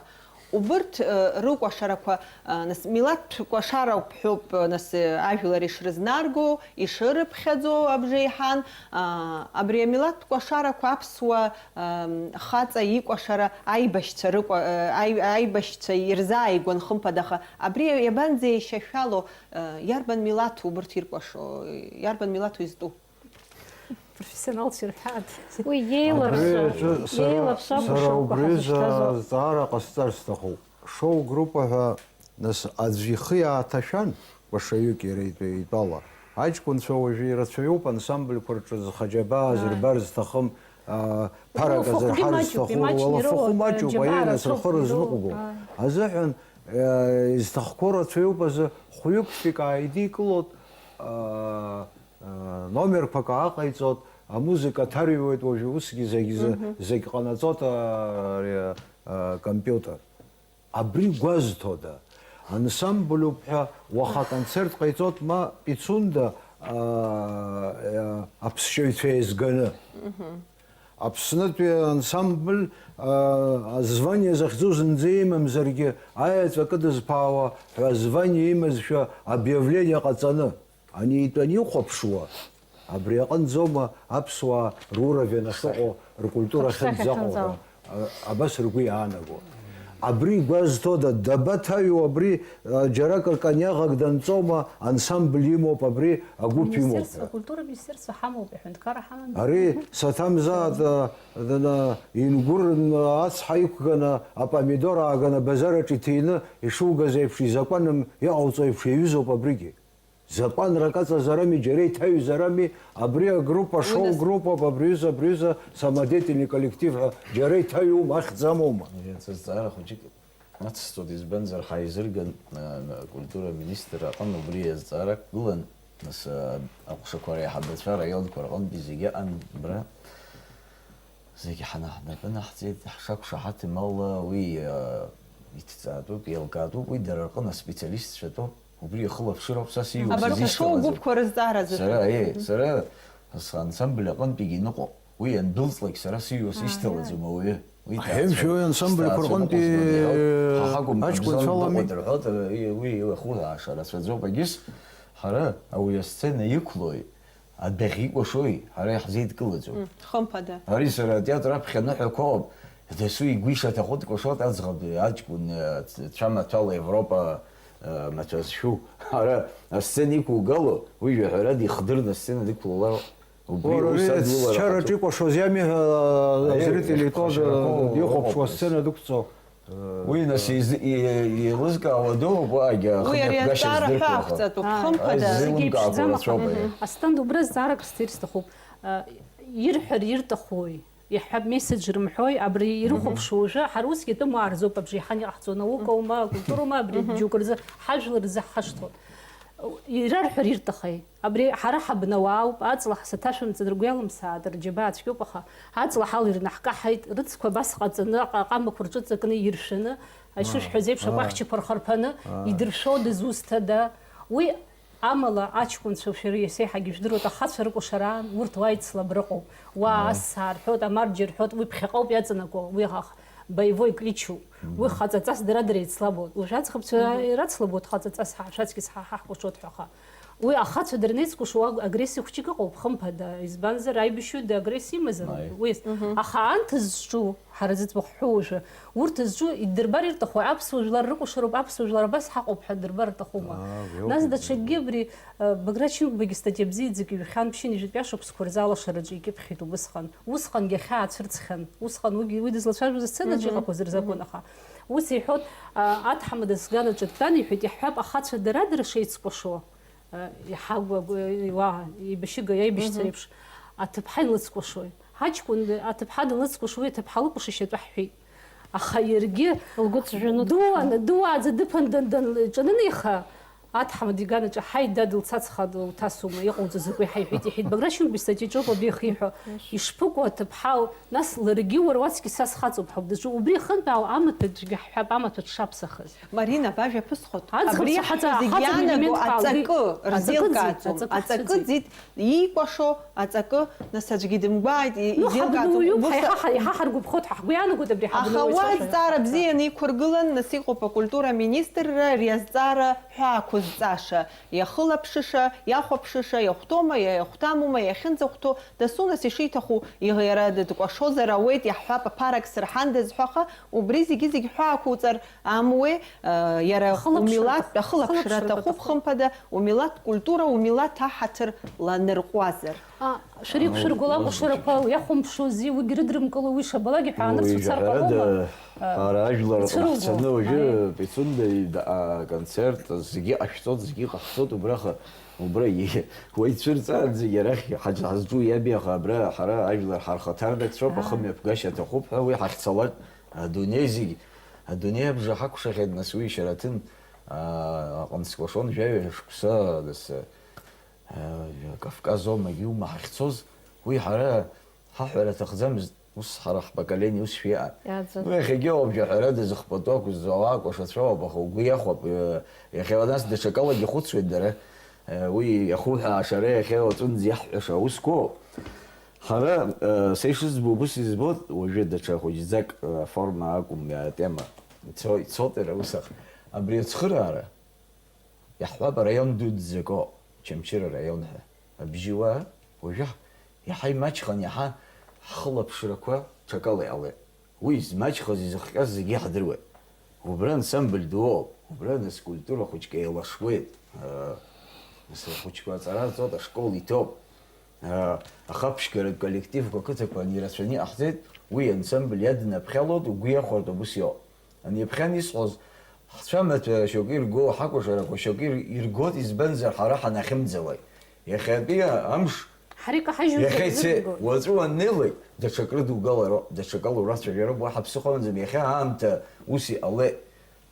Убырҭ рыкәашарақәа, нас, милаҭтә кәашарақәоуп ҳәоуп, нас, ажәлар ишрызнарго, ишырыԥхьаӡо абжеиҳан, абри амилаҭтә кәашарақәа аԥсуа хаҵа икәашара аибашьцәа рыкәа-, аи-, аибашьцәа ирзааигәан хымԥада, аха абри иабанӡеишьашәало, иарбан милаҭу убырҭ иркәашо, иарбан милаҭу изтәу? Профессионалцәа ирҳәааит. Уи иеилаԥсоу, Абри аҿы сара, иеилаԥсоу сара акәашақәа убри ҳазышьҭаз за-, ауп. Зҵаара ҟасҵар сҭахуп. Шоу группа ҳәа, нас, аӡә ихы иааҭашәан, кәашаҩык иара итәы-, итәала. Аҷкәынцәа уажәы ирацәаҩуп ансамбльқәа рҿы зхаџьабаа Ааи. зырбар зҭахым, аа, ԥарак Уи лфахәгьы азырҳар маҷуп, зҭаху, имаҷны уала фахәы ироуа, маҷуп, џьабаа аиеи, нас рацәоуп, рхы ироуа. рызныҟәгоу. Ааи. Азыҳәан, э, изҭахқәоу рацәаҩуп азы, хәҩык фҩык ааидикылоит, аа, Номерқәак ааҟаиҵоит, амузыка ҭарҩуеит уажәы, усгьы зегь зы-, Мгм. зегь ҟанаҵоит, а, ари, а, компиутер. Абри гәазҭода? Ансамбльуп ҳәа уаха аконцерт ҟаиҵоит, ма Пицунда, а, а, аԥсшьаҩцәа еизганы. Мгм. Аԥснытәи ансамбль, а, азвание захьӡу зынӡа имамзаргьы, аеҵәа кыдызԥаауа ҳәа азвание имазшәа обиавление ҟаҵаны. Ани итәаны ихәаԥшуа, абри аҟынӡоума аԥсуаа руровень ахьыҟоу, ркультура Рыԥсахьа ахьынӡаҟоу ахьынӡаҟоу. ҳәа, а, абас ргәы иаанаго? Абри игәазҭода, дабаҭаҩу абри, а, џьаракыр коньяк-ак данҵоума, ансамбль имоуп абри, агәыԥ имоуп Министерство, ҳәа? Акультура министерство ҳамоуп, аҳәынҭқарра ҳамам. Ари саҭамзааит, а, дана, ингәыр, ацҳа иқәганы, апомидор ааганы абазараҿ иҭины ишугаз еиԥш, изакәаным иҟауҵо еиԥш иаҩызоуп абригьы. Закәанрак аҵазарами, џьара иҭаҩзарами, абри агруппа, Уи нас- шоу-группоуп, абри ҩыза, абри ҩыза самодеятельный коллектив ҳәа џьара иҭаҩума, ахьӡ амоума? Иацы зҵаара хәыҷык ацсҵоит, избанзар, ҳаизырган, а, акультура министр аҟны убри азҵаара ақәгылан, нас, а, аҟәшақәа реиҳабацәа араионқәа рҟынтәи зегьы аҟан абра. Зегьы ҳанаҳнапы наҳҵеит, ҳшақәшаҳаҭым ала уи, а, иҭҵаатәуп, еилкаатәуп, уи дара рҟны аспециалистцәа тәоуп, убри ихылаԥшыроуп са сиҩуа Абарҭ сызишьҭалаӡом. Ашоу-гәыԥқәа рызҵааразы. Сара, еи, Мгм. сара ансамбль аҟынтәигьы иныҟәо, уи иандәылҵлак сара сиҩуа Ааи. сишьҭалаӡом ауаҩы. Уи Аҳәымшьаҩ ҭаацәа, ансамбльқәа ҭаацәа рҟынтәи ныҟәызгоит, иҳәоит, ҳа ҳакәым, аҷкәынцәа Қәабзан алами. Ныҟәа дырҳәоит, уи, уи, уи ахәы аашара рацәаӡоуп, егьыс ҳара ауаҩы асцена иқәлои, Адәахьы икәашои, ҳара иаҳзеидкылаӡом. Мм, хымԥада. Ари сара атеатр аԥхьа аныҳәақәа ыҟоуп. Дасу игәы ишаҭаху дкәашоит аӡӷаб аҷкәын, э, ц-, цәа маҭәала Европа, э, маҭәа зшәу. Ара асцена иқәугало, уи жәаҳәарада ихдырны асцена дықәлалар, убри Уара ус ари адулара аччараҿ ҟаҵоуп. Икәашоз иами ҳәа, Аиеи, азрители итәоу, ихәашьарақәоу дихәаԥшуа ыҟоуп. Асцена дықәҵо. Уи, нас, из-, и-, еилызкаауа дууп, уаагьы Уи ари ахымҩаԥгашьа азҵаара ҳәа здырхуа. Ақәҵатәуп, Ааи. Хымԥада. Зегьы Изеилымкаақәо иԥшӡам, аха рацәоуп ари. Мгм. Асҭанда убра зҵаарак сҭир сҭахуп. Э, ирҳәар ирҭахуи? Иаҳҳәап, месседж рымҳәои? Абри Мгм. ирыхәаԥшуа уажәы, ҳара усгьы атәым уаа рзоуп абжеиҳан иҟаҳҵо, анаукоума, акультуроума, абри Мгм. џьоукы рзы, ҳажәлар рзы ҳхашҭуан. Ирарҳәар ирҭахеи? Абри ҳара ҳабнауаауп, аҵла ҳзаҭашәымҵан, ргәы иалымсааит, рџьабаа цәгьоуп, аха аҵла ҳалҩрны ҳкаҳаит, рыцқәа абас ҟаҵаны, аҟ-, аҟамақәа рҿы ҵакны иршәаны, ишышәҳәаз еиԥш, Аа. акәахьчақәа рхарԥаны, Аа. идыршәо дызусҭада? Уи амала, аҷкәынцәа, шәара иацы еиҳагьы ижәдыруеит, ахацәа рыкәашараан, урҭ уа ицлаб рыҟоуп. Уа Аа. ас саарҳәоит, амарџьа рҳәоит, уи ԥхьаҟа ауп иаҵанакуа, уи ах-, боевой кличуп. Уи Мгм. хаҵаҵас дара-дара еицлабуеит. Уажә аӡӷабцәа Мгм. ирацлабуеит хаҵаҵас, ҳа-, шәаҵкьыс ҳа-, ҳаҳкәашоит ҳәа, аха. Уи ахацәа дырнеицкәашо аг-, агрессиа хәҷык ыҟоуп, хымԥада, избанзар, аибашьҩы дагрессиа имазароуп, Аи. уи. Мгм. Аха анҭ зҿу, ҳара зыӡбахә ҳҳәо уажәы, урҭ зҿу иддырбар ирҭаху, аԥсуа жәлар рыкәашароуп, аԥсуа жәлар абас ҳаҟоуп ҳәа ддырбар рҭахума? Аа, убри Нас ауп. даҽакгьы абри, э, Баграт Шьынқәбагьы статиа бзиаӡак иҩхьан, ԥшьынҩажәатәи ашықәсқәа рзы алашараҿы икьыԥхьит убысҟан. Усҟангьы ахьаа цәырҵхьан. Усҟан уигьы, уи дызлацәажәоз асценаҿы Мгм. иҟақәаз рзакәын, Мгм. аха. Ус иҳәоит, а, аҭаҳмада сгана ҿырҭәан, иҳәеит, иаҳҳәап, ахацәа дара-дара шеицкәашо, а, иҳагәагәа, уа, еибашьыга, аибашьцәа Мгм. реиԥш, аҭыԥҳа илыцкәашои. Ҳаҷкәын аҭыԥҳа данлыцкәашо, уи аҭыԥҳа лыкәашашьа атәы ҳҳәеит. Аха иаргьы Лгәы ҵжәаны дууаны, дууаӡа дыԥан дан-, дан-, лҿанынеиха, аҭаҳмада иганаҿы, ҳаи, дад, лцацха лҭасума, иҟауҵо закәи ҳәа иҳәеит, иҳәеит. Баграт Шьынқәба истатиаҿоуп абри ихиҳәо. Ишԥыкәу аҭыԥҳау, нас ларгьы уара уаҵәҟьа са схаҵоуп ҳәа дызҿу. Убри иахынтәаауа амаҭәа аӡәгьы ҳҳәап, амаҭәа дшаԥсахаз. Марина, бажәа ԥысхот. Аӡӷаб абри саҳаҵаа ҳҳәо зегь хаҵан иаанаго елементқәа аҵакы, аалгеит. Аҵакы рзеилкааӡом. Аҵакы ӡит, аҵакы ӡит. Аҵакы ӡит. Иикәашо аҵакы, нас аӡәгьы дымгәааит, и-, Ну, изеилкааӡом. Ҳабнуаҩуп, Ус ҳа-, иаҳа, иаҳа ҳаргәаԥхоит, ҳа ҳгәы иаанагоит абри ҳабнуаҩцәа. Аха уа азҵаара бзианы иқәыргылан, нас иҟоуп акультура аминистрра ари азҵаара ҳәаақәызҵаша, иахылаԥшыша, иахәаԥшыша, иахәҭоума, иа-, иахәҭамума, иахьынӡахәҭоу, дасу нас ишиҭаху, иа-, иара дкәашозар ауеит, иаҳҳәап, аԥарак сырҳандаз ҳәа, аха убри зегьы-зегь ҳәаақәуҵар амуеи, а, иара Ахылаԥшра умилаҭтә аҭахуп. Ахылаԥшра Ахылаԥшра аҭахуп, аҭахуп. Хымԥада, умилаҭтә культура, умилаҭ аҳаҭыр ланырҟәуазар. А, Шарик, шәыргәыла акәашарақәа иахәамԥшуази, уигьы рыдрымкыло, уи шабалак иҳәаанырц Уи уцар ҳәарада, ҟалома? А, ара ажәлар ицәырылго. Ҳцаны уажәы Аиеи. Пицунда ид-, аконцерт зегьы ҟашәҵоит, зегьы ҟаҳҵоит, убраха, убра и-, уа ицәырҵаанӡагьы арахь ҳаӡ-, ҳазҿу иаби, аха абра ҳара ажәлар ҳархаҭарнакцәоуп, Ааи. ахымҩаԥгашьа аҭахуп ҳәа, уи ҳахьцалак, адунеи зегь, адунеи абжа ҳакәшахьеит, нас уи Шьараҭын, а, аҟны скәашон жәаҩа шықәса, нас, Кавказ оумагьы иума ҳахьцоз, уи ҳара ҳаҳәара аҭахӡамызт, ус ҳара ҳпоколение усшәа иҟан. Иаӡын. Ну, иахьагьы ауп, ҳәарада, зыхпату ақәызҵо ауаа кәашацәоуп, аха угәы иахәап, э, иахьа нас даҽакалагьы ихәыцуеит дара. Э, уи иахуҳәааша ара иахьа уаҵәынӡа иаҳҳәаша аусқәоуп. Ҳара, э, са ишызбо убыс избоит, уажәы даҽа хәыҷӡак, э, аформа акәым, атема. Ицо-, ицоит иара ус, аха абри ацхыраара, Иаҳҳәап, араион дуӡӡак оуп, Очамчыра араион ҳәа. Абжьыуаа, уажәы иаҳа имаҷхан, иаҳа ҳхылаԥшрақәа ҽакала иҟалеит. Уи змаҷхаз, изыхҟьаз зегьы иаҳдыруеит. Убра ансамбль ду оуп, убра нас культура хәыҷк еилашуеит. Ыы, нас ахәыҷқәа аҵара рҵоит, ашкол иҭоуп. Ыы, ахаԥшьгаратә коллективқәа ақыҭақәа анирацәаны иҟаҳҵеит, уи ансамбль иаднаԥхьалоит, угәы иахәартә убыс иоуп. Ани ԥхьан исҳәоз, ҳцәамаҭәа шьоукы ирго, ҳакәашарақәа шьоукы ир-, иргоит, избанзар, ҳара ҳанахьымӡауа. Иахьатәи амш, Ҳара икаҳажьуеит иахьа ицеит, ирыдыргоит. Уаҵәы уаннеилак, даҽакы рыдугалароуп, даҽакала урацәажәароуп, уаҳа ԥсыхәа амаӡам, иахьа аамҭа ус иҟалеит.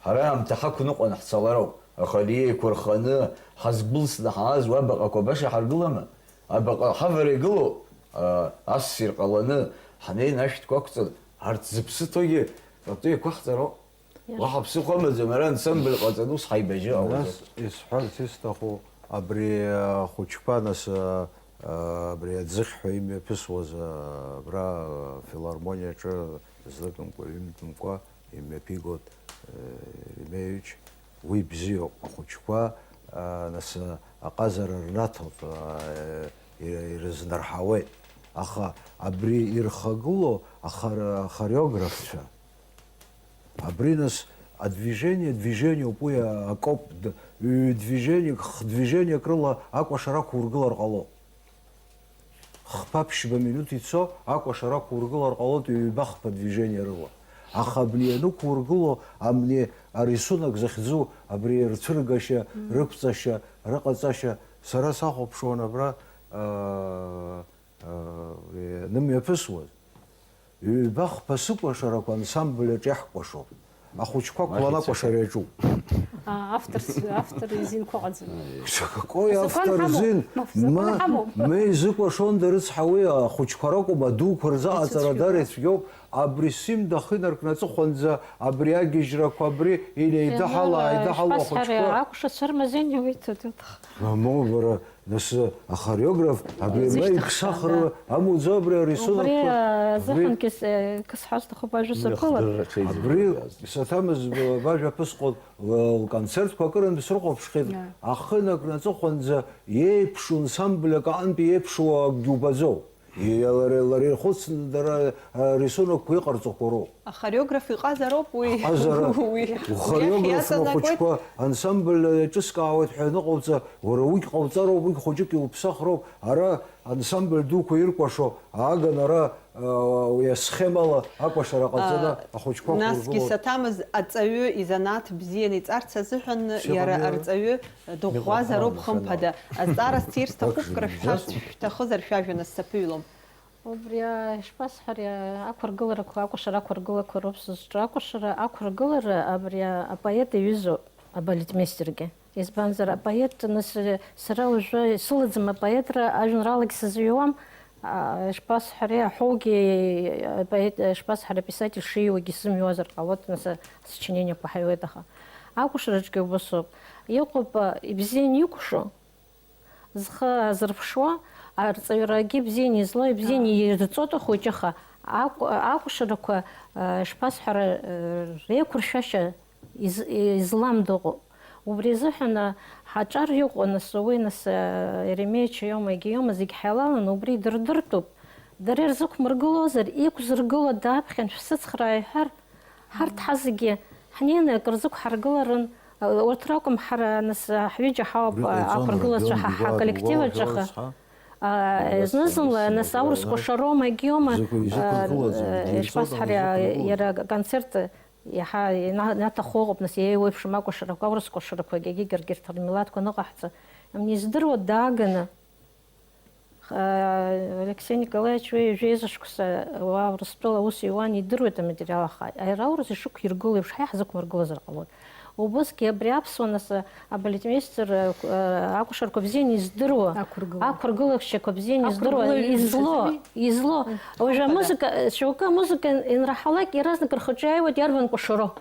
Ҳара аамҭа ҳақәныҟәаны ҳцалароуп, аха ари еиқәырханы, ҳазгәылсны ҳааз уа абаҟақәа баша ҳаргылама? Абаҟа ҳавара игылоу, а, ассир ҟаланы, ҳнеины ашәҭқәа ақәҵан, арҭ зыԥсы ҭоугьы пату иақәаҳҵароуп. Уаҳа ԥсыхәа амаӡам, ара ансамбль ҟаҵаны ус ҳаибажьы ҟалоит. Нас исҳәарц исҭаху, абри ахәыҷқәа, нас, а, а, абри аӡыхь ҳәа имҩаԥысуаз, а, абра, а, филармониаҿы зныкымкәа, ҩынтәымкәа имҩаԥигоит, а, Еремеевич, уи бзиоуп, ахәыҷқәа, а, нас, а, аҟазара рнаҭоит, а, ир-, ирызнарҳауеит. Аха абри ирхагылоу ахар-, ахореографцәа, Абри, нас, адвижение, движениоуп, уи акоуп, д-, ҩ-движениак, х-движениак рыла акәашара ақәургылар ҟалоит. Хԥа-ԥшьба минуҭ ицо акәашара ақәургылар ҟалоит ҩба-хԥа движение рыла. Аха абни ианықәургыло, абни арисунок захьӡу, абри рцәыргашьа, Мм. рықәҵашьа, рыҟаҵашьа, сара сахәаԥшуан абра, аа, аа, абри анымҩаԥысуаз. Ҩба-хԥа сыкәашарақәа ансамбль аҿы иаҳкәашоуп. Ахәыҷқәа Махицәа. Кәланакәашара иаҿуп. А, авторс, автор изинқәа ыҟаӡам. Какой Азакәан автор ҳамоуп. зин? Мап, закәан Ма, ҳамоуп. ма изыкәашонда, рыцҳа, уи ахәыҷқәа ракәым, адуқәа рзы Ицәыцәгьоуп. аҵара дара ицәгьоуп. Абри симда ахы инаркны аҵыхәанӡа абри агьежьрақәа абри инеидаҳала, Иануа, ааидаҳало ишԥасҳәари, ахәыҷқәа. Акәша сырмазеиниа уи ҭыдыдх. Мамоу, бара, Нас, ахореограф, абри Изышьҭыхша, аиԥсахра да. Амуӡо абри арисункқәа? Убри азыҳәангьы с-, э, кы сҳәар сҭахуп, ажәа сырԥылар. Мҩахдырра ҽеиӡбахә Абри иазҵоит. Саҭамыз бажәа ԥысҟо, л-, лконцертқәа акырынтә срыхәаԥшхьеит, Иа. Ахы накны аҵыхәанӡа еиԥшу ансамбльак аҟынтәи еиԥшуа акгьы убаӡом. Иа лара, лара ирхәыцны дара, а, рисунокқәа иҟарҵақәо роуп. Ахореограф иҟазароуп уи. Аҟазара, уи. Ухореограф иахьиаҵанакуеит. Ахәыҷқәа ансамбль еиҿыскаауеит ҳәа аныҟауҵа, уара уигь ҟауҵароуп, уигь хәыҷык иуԥсахроуп. Ара ансамбль дуқәа иркәашо ааган ара, а, уи асхемала акәашара ҟаҵаны А, ахәыҷқәа насгьы ақәыргылоит. Саҭамыз аҵаҩы изанааҭ бзианы иҵарц азыҳәан Сыҟами иара ара. арҵаҩы дыӷәӷәазароуп Иҟалом, хымԥада. Азҵаара сҭир сҭахуп, Как же кыр шәҳәа-, нельзя? шәҭахызар шәажәа нас саԥыҩлом. Убри, а, ишԥасҳәари, а, ақәыргыларақәа, акәашара ақәыргылақәа роуп сызҿу. Акәашара ақәыргылара абри, а, апоет иҩызоуп, абалетмеистергьы. Избанзар, апоет, нас, сара уажәы исылаӡам апоетра, ажәеинраалагь сызҩуам, а, ишԥасҳәари, аҳәоугьы, апоет, ишԥасҳәари, аписатель шиуагьы сымҩуазар ҟалоит, нас, асочинениақәа ҳаиуеит, аха акәашараҿгьы убасоуп. Иҟоуп, а, ибзианы икәшо, зхы азырԥшуа, арҵаҩрагьы бзианы излоу, ибзианы ирҵоит ахәыҷы, аха акә-, акәашарақәа, а, ишԥасҳәара, а, реиқәыршәашьа из-, излам дыҟоуп. Убри азыҳәан, а, ҳаҿар иҟоу, нас, уи, нас, а, Еремеи Чаиома, егьиома, зегь ҳаилаланы убри дырдыртәуп. Дара ирзықәмыргылозар, иқәзыргыло дааԥхьан шәсыцхраа иҳәар, ҳарҭ ҳазегьы ҳнеины акыр зықәҳаргыларын. А, урҭ ракәым, ҳара, нас, а, ҳҩыџьа ҳауп, Убри а, ҟаиҵон, ақәыргылацәа Родион ҳа, Дигәаа, ҳаколлектив Дигәаа аҿы, аха, Ҳәаус, ҳа? а, Абри зны-зынла, ас-, нас, абри аурыс ас-, кәашароума, егьиома, изықәы-, изықәыргылаӡом, а, егьи ишԥасҳәари, ицоит, изықәыргылаӡом. Иара аконцерт иаҳа ина-, инаҭаху ыҟоуп, нас, еиуеиԥшым акәашарақәа, аурыс кәашарақәагьы егьигьы ргьы рҭ-, рмилаҭқәа ныҟаҳҵо. Амни здыруа дааганы, х-, Алексей Николаевич уи ҩажәа шықәса уа Урыстәыла аус иуан, идыруеит аматериал, аха аурыс ишықәиргыло еиԥш ҳа иаҳзықәмыргылозар ҟалоит. Убысгьы абри аԥсуа, нас, абалетмеистер, э, акәашарақәа бзианы издыруа, Ақәыргыла. Ақәыргылахьчақәа бзианы издыруа, Ақәыргыла изло, ҩымҭацәами? Изло. Мм. Уажәы Хымԥада. Амузыка, шьоукы амузыка инраҳалак, иаразнак рхаҿы иааиуеит, иарбан кәашароу?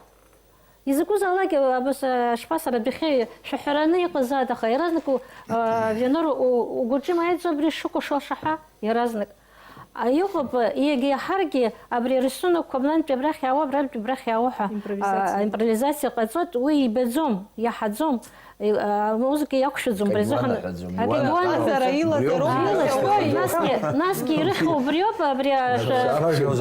Изакәызаалак, абас, ашԥасара, адәахьы шәаҳәараны иҟазаат, аха иаразнак у-, а, Венор, у-, угәаҿы имааиӡо абри шыкәашо ашаҳәа, иаразнак. А, иҟоуп, иагьа иаҳаргьы абри арисунокқәа абнантәи абрахь иаауа, абрантәи абрахь иаауа ҳәа, Импровизациа. А, импровизациа ҟаҵоит, уи ибаӡом, иаҳаӡом. И-, а, амузыка иақәшәаӡом, Акагь абри азыҳәан, уанаҳәаӡом, акагь уанаҳәаӡом. Уанаҳәаӡом. Ара илаҵароуп. Уанаҳәаӡом. Илаҵароуп. Насгьы, насгьы ирыхьуа убриоуп, абри, а, Ара ша-, ара шәа-,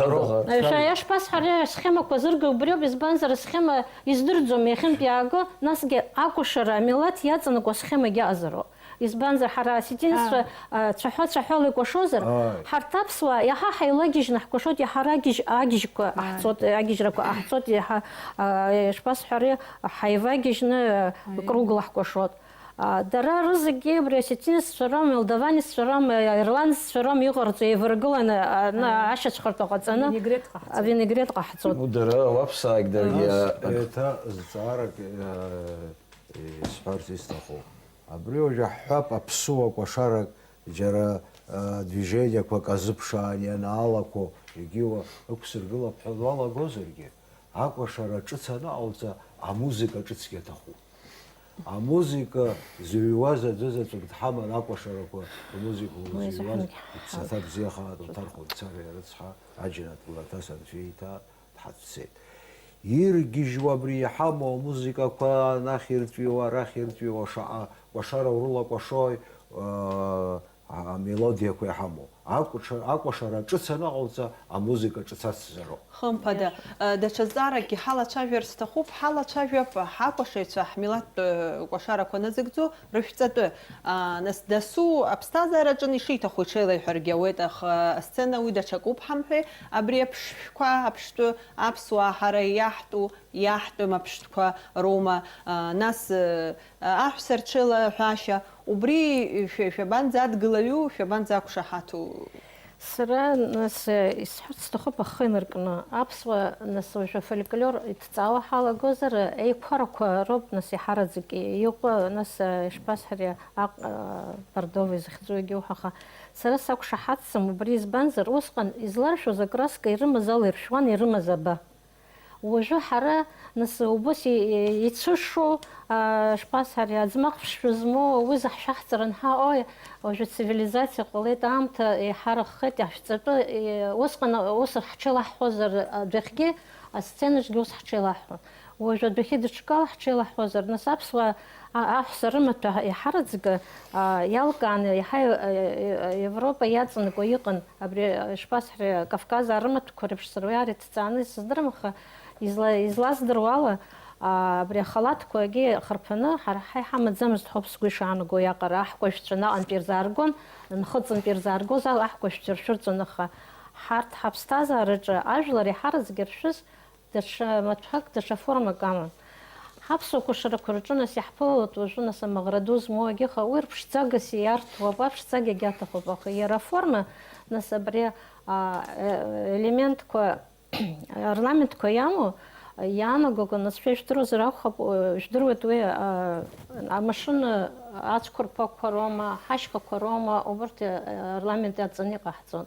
ара шәа-, ишԥасҳәари, асхемақәа зырго убриоуп, избанзар, асхема издырӡом иахьынтә иааго, насгьы акәашара, амилаҭ иаҵанакуа асхемагьы аҟазароуп. Избанзар, ҳара осетинцәа, Аа. а, цәаҳәа-цәаҳәала икәашозар, Ааи. ҳарҭ аԥсуаа иаҳа ҳаилагьежьны ҳкәашоит, иаҳа рагьежь-, агьежьқәа Ааи. ҟаҳҵоит, агьежьрақәа ҟаҳҵоит, иаҳа, а, ишԥасҳәари, ҳаивагьежьны, а, Ааи. кругла ҳкәашоит. А, дара рызегьы абри осетинеццәа роума, молдаванеццәа роума, ирландеццәа роума иҟарҵо, еиваргыланы, а, на, Ааи. ашьацәхырҭа ҟаҵаны, Винегрет ҟаҳҵоит. Авинегрет ҟаҳҵоит. Ну, дара уаԥсаагь даргьы Нас а-, еиҭа зҵаарак, э, исҳәарц исҭаху. Абри уажәы ҳҳәап, аԥсуа кәашарак џьара, а, движениақәак азыԥшаан ианаалақәо, егьиуа ықәсыргылап ҳәа уалагозаргьы, акәашара ҿыц аныҟауҵа, амузыка ҿыцгьы аҭахуп. Амузыка зыҩуаз аӡәызаҵәык дҳаман, акәашарақәа рмузыка Уи узыҩуаз зегьы. Иԥсаҭа бзиахааит, уҭархәа мцаҳәа рыцҳа, аџьанаҭ гәларҭас анцәа ииҭа, дҳацәцеит. Иргьежьуа абри иҳамоу амузыкақәа, анахь ирҵәиуа, арахь ирҵәиуа, шаҟа кәашара урылакәашои, аа, амелодиақәа иҳамоу. Акәша-, акәашара ҿыц аныҟауҵа, амузыка ҿыц ацзароуп. Хымԥада, Иашоуп. Даҽа зҵааракгьы ҳалацәажәар сҭахуп, ҳалацәажәап ҳакәашаҩцәа, ҳмилаҭтә, э, кәашарақәа назыгӡо, рышәҵатәы, а, нас дасу аԥсҭазаараҿы ишиҭаху иҽеилаиҳәаргьы ауеит, аха асцена уи даҽакуп ҳамҳәеи, абри аԥшшәқәа аԥштәы аԥсуаа ҳара иаҳтәу, иаҳтәым аԥштәқәа роума, а, нас, э, аҳәса рҽеилаҳәашьа, убри шәа-, шәабанӡадгылаҩу, шәабанӡақәшаҳаҭу? Сара, нас, исҳәарц сҭахуп ахы инаркны. Аԥсуа, нас, уажәы афольклор иҭҵаауа ҳалагозар, еиқәарақәа роуп, нас, иҳараӡак иҟоу, нас, ишԥасҳәари, аҟ-, бордовый захьӡу егьиуҳәо, аха сара сақәшаҳаҭӡам убри, избанзар, усҟан изларшәуаз акраска ирымаз ала иршәуан, ирымаз аба. Уажәы ҳара, нас, убас и-, и-, ицәышшо, а, шԥасҳәари, аӡмах ԥшшәы змоу, уи заҳшәаҳҵаран ҳәа, ои, уажәы цивилизациа ҟалеит, аамҭа еиҳарахеит, иаҳшәҵатәы, и-, усҟан ус ҳҽеилаҳҳәозар, адәахьгьы асценаҿгьы ус ҳҽеилаҳҳәон. Уажәы адәахьы даҽакала ҳҽеилаҳҳәозар, нас аԥсуаа, а, аҳәса рымаҭәа иҳараӡга, а, иалкааны, иаҳа, э, э, Европа иаҵанакуа иҟан. Абри, ишԥасҳәари, Кавказаа рымаҭәақәа реиԥш сара уи ар иҭҵааны исыздырам, аха изла-, излаздыруа ала, а, абри ахалаҭқәагьы хырԥаны, ҳара ҳа иҳамаӡамызт ҳәоуп сгәы ишаанаго уиаҟара, аҳкәажәцәа наҟ-антәи ирзааргон, нхыҵынтәи ирзааргоз ала аҳкәажәцәа ршәырҵон, аха ҳарҭ ҳаԥсҭазаараҿы ажәлар иаҳараӡак иршәыз даҽа маҭәак, даҽа формак аман. Ҳаԥсуа кәашарақәа рҿы нас иаҳԥылалоит уажәы нас амаӷра ду змоу агьыха, уи рԥшӡагас иарҭоуп, аԥшӡагагь аҭахуп, аха иара аформа, нас абри, а, э, елементқәа, орнаментқәа иамоу, Иаанагоганы сшәа ижәдыруазар акәхап, жәдыруеит уи, а, амашьына ацәқәырԥақәа роума, ҳашьхақәа роума, убырҭ, а, арламент иадҵаны иҟаҳҵон.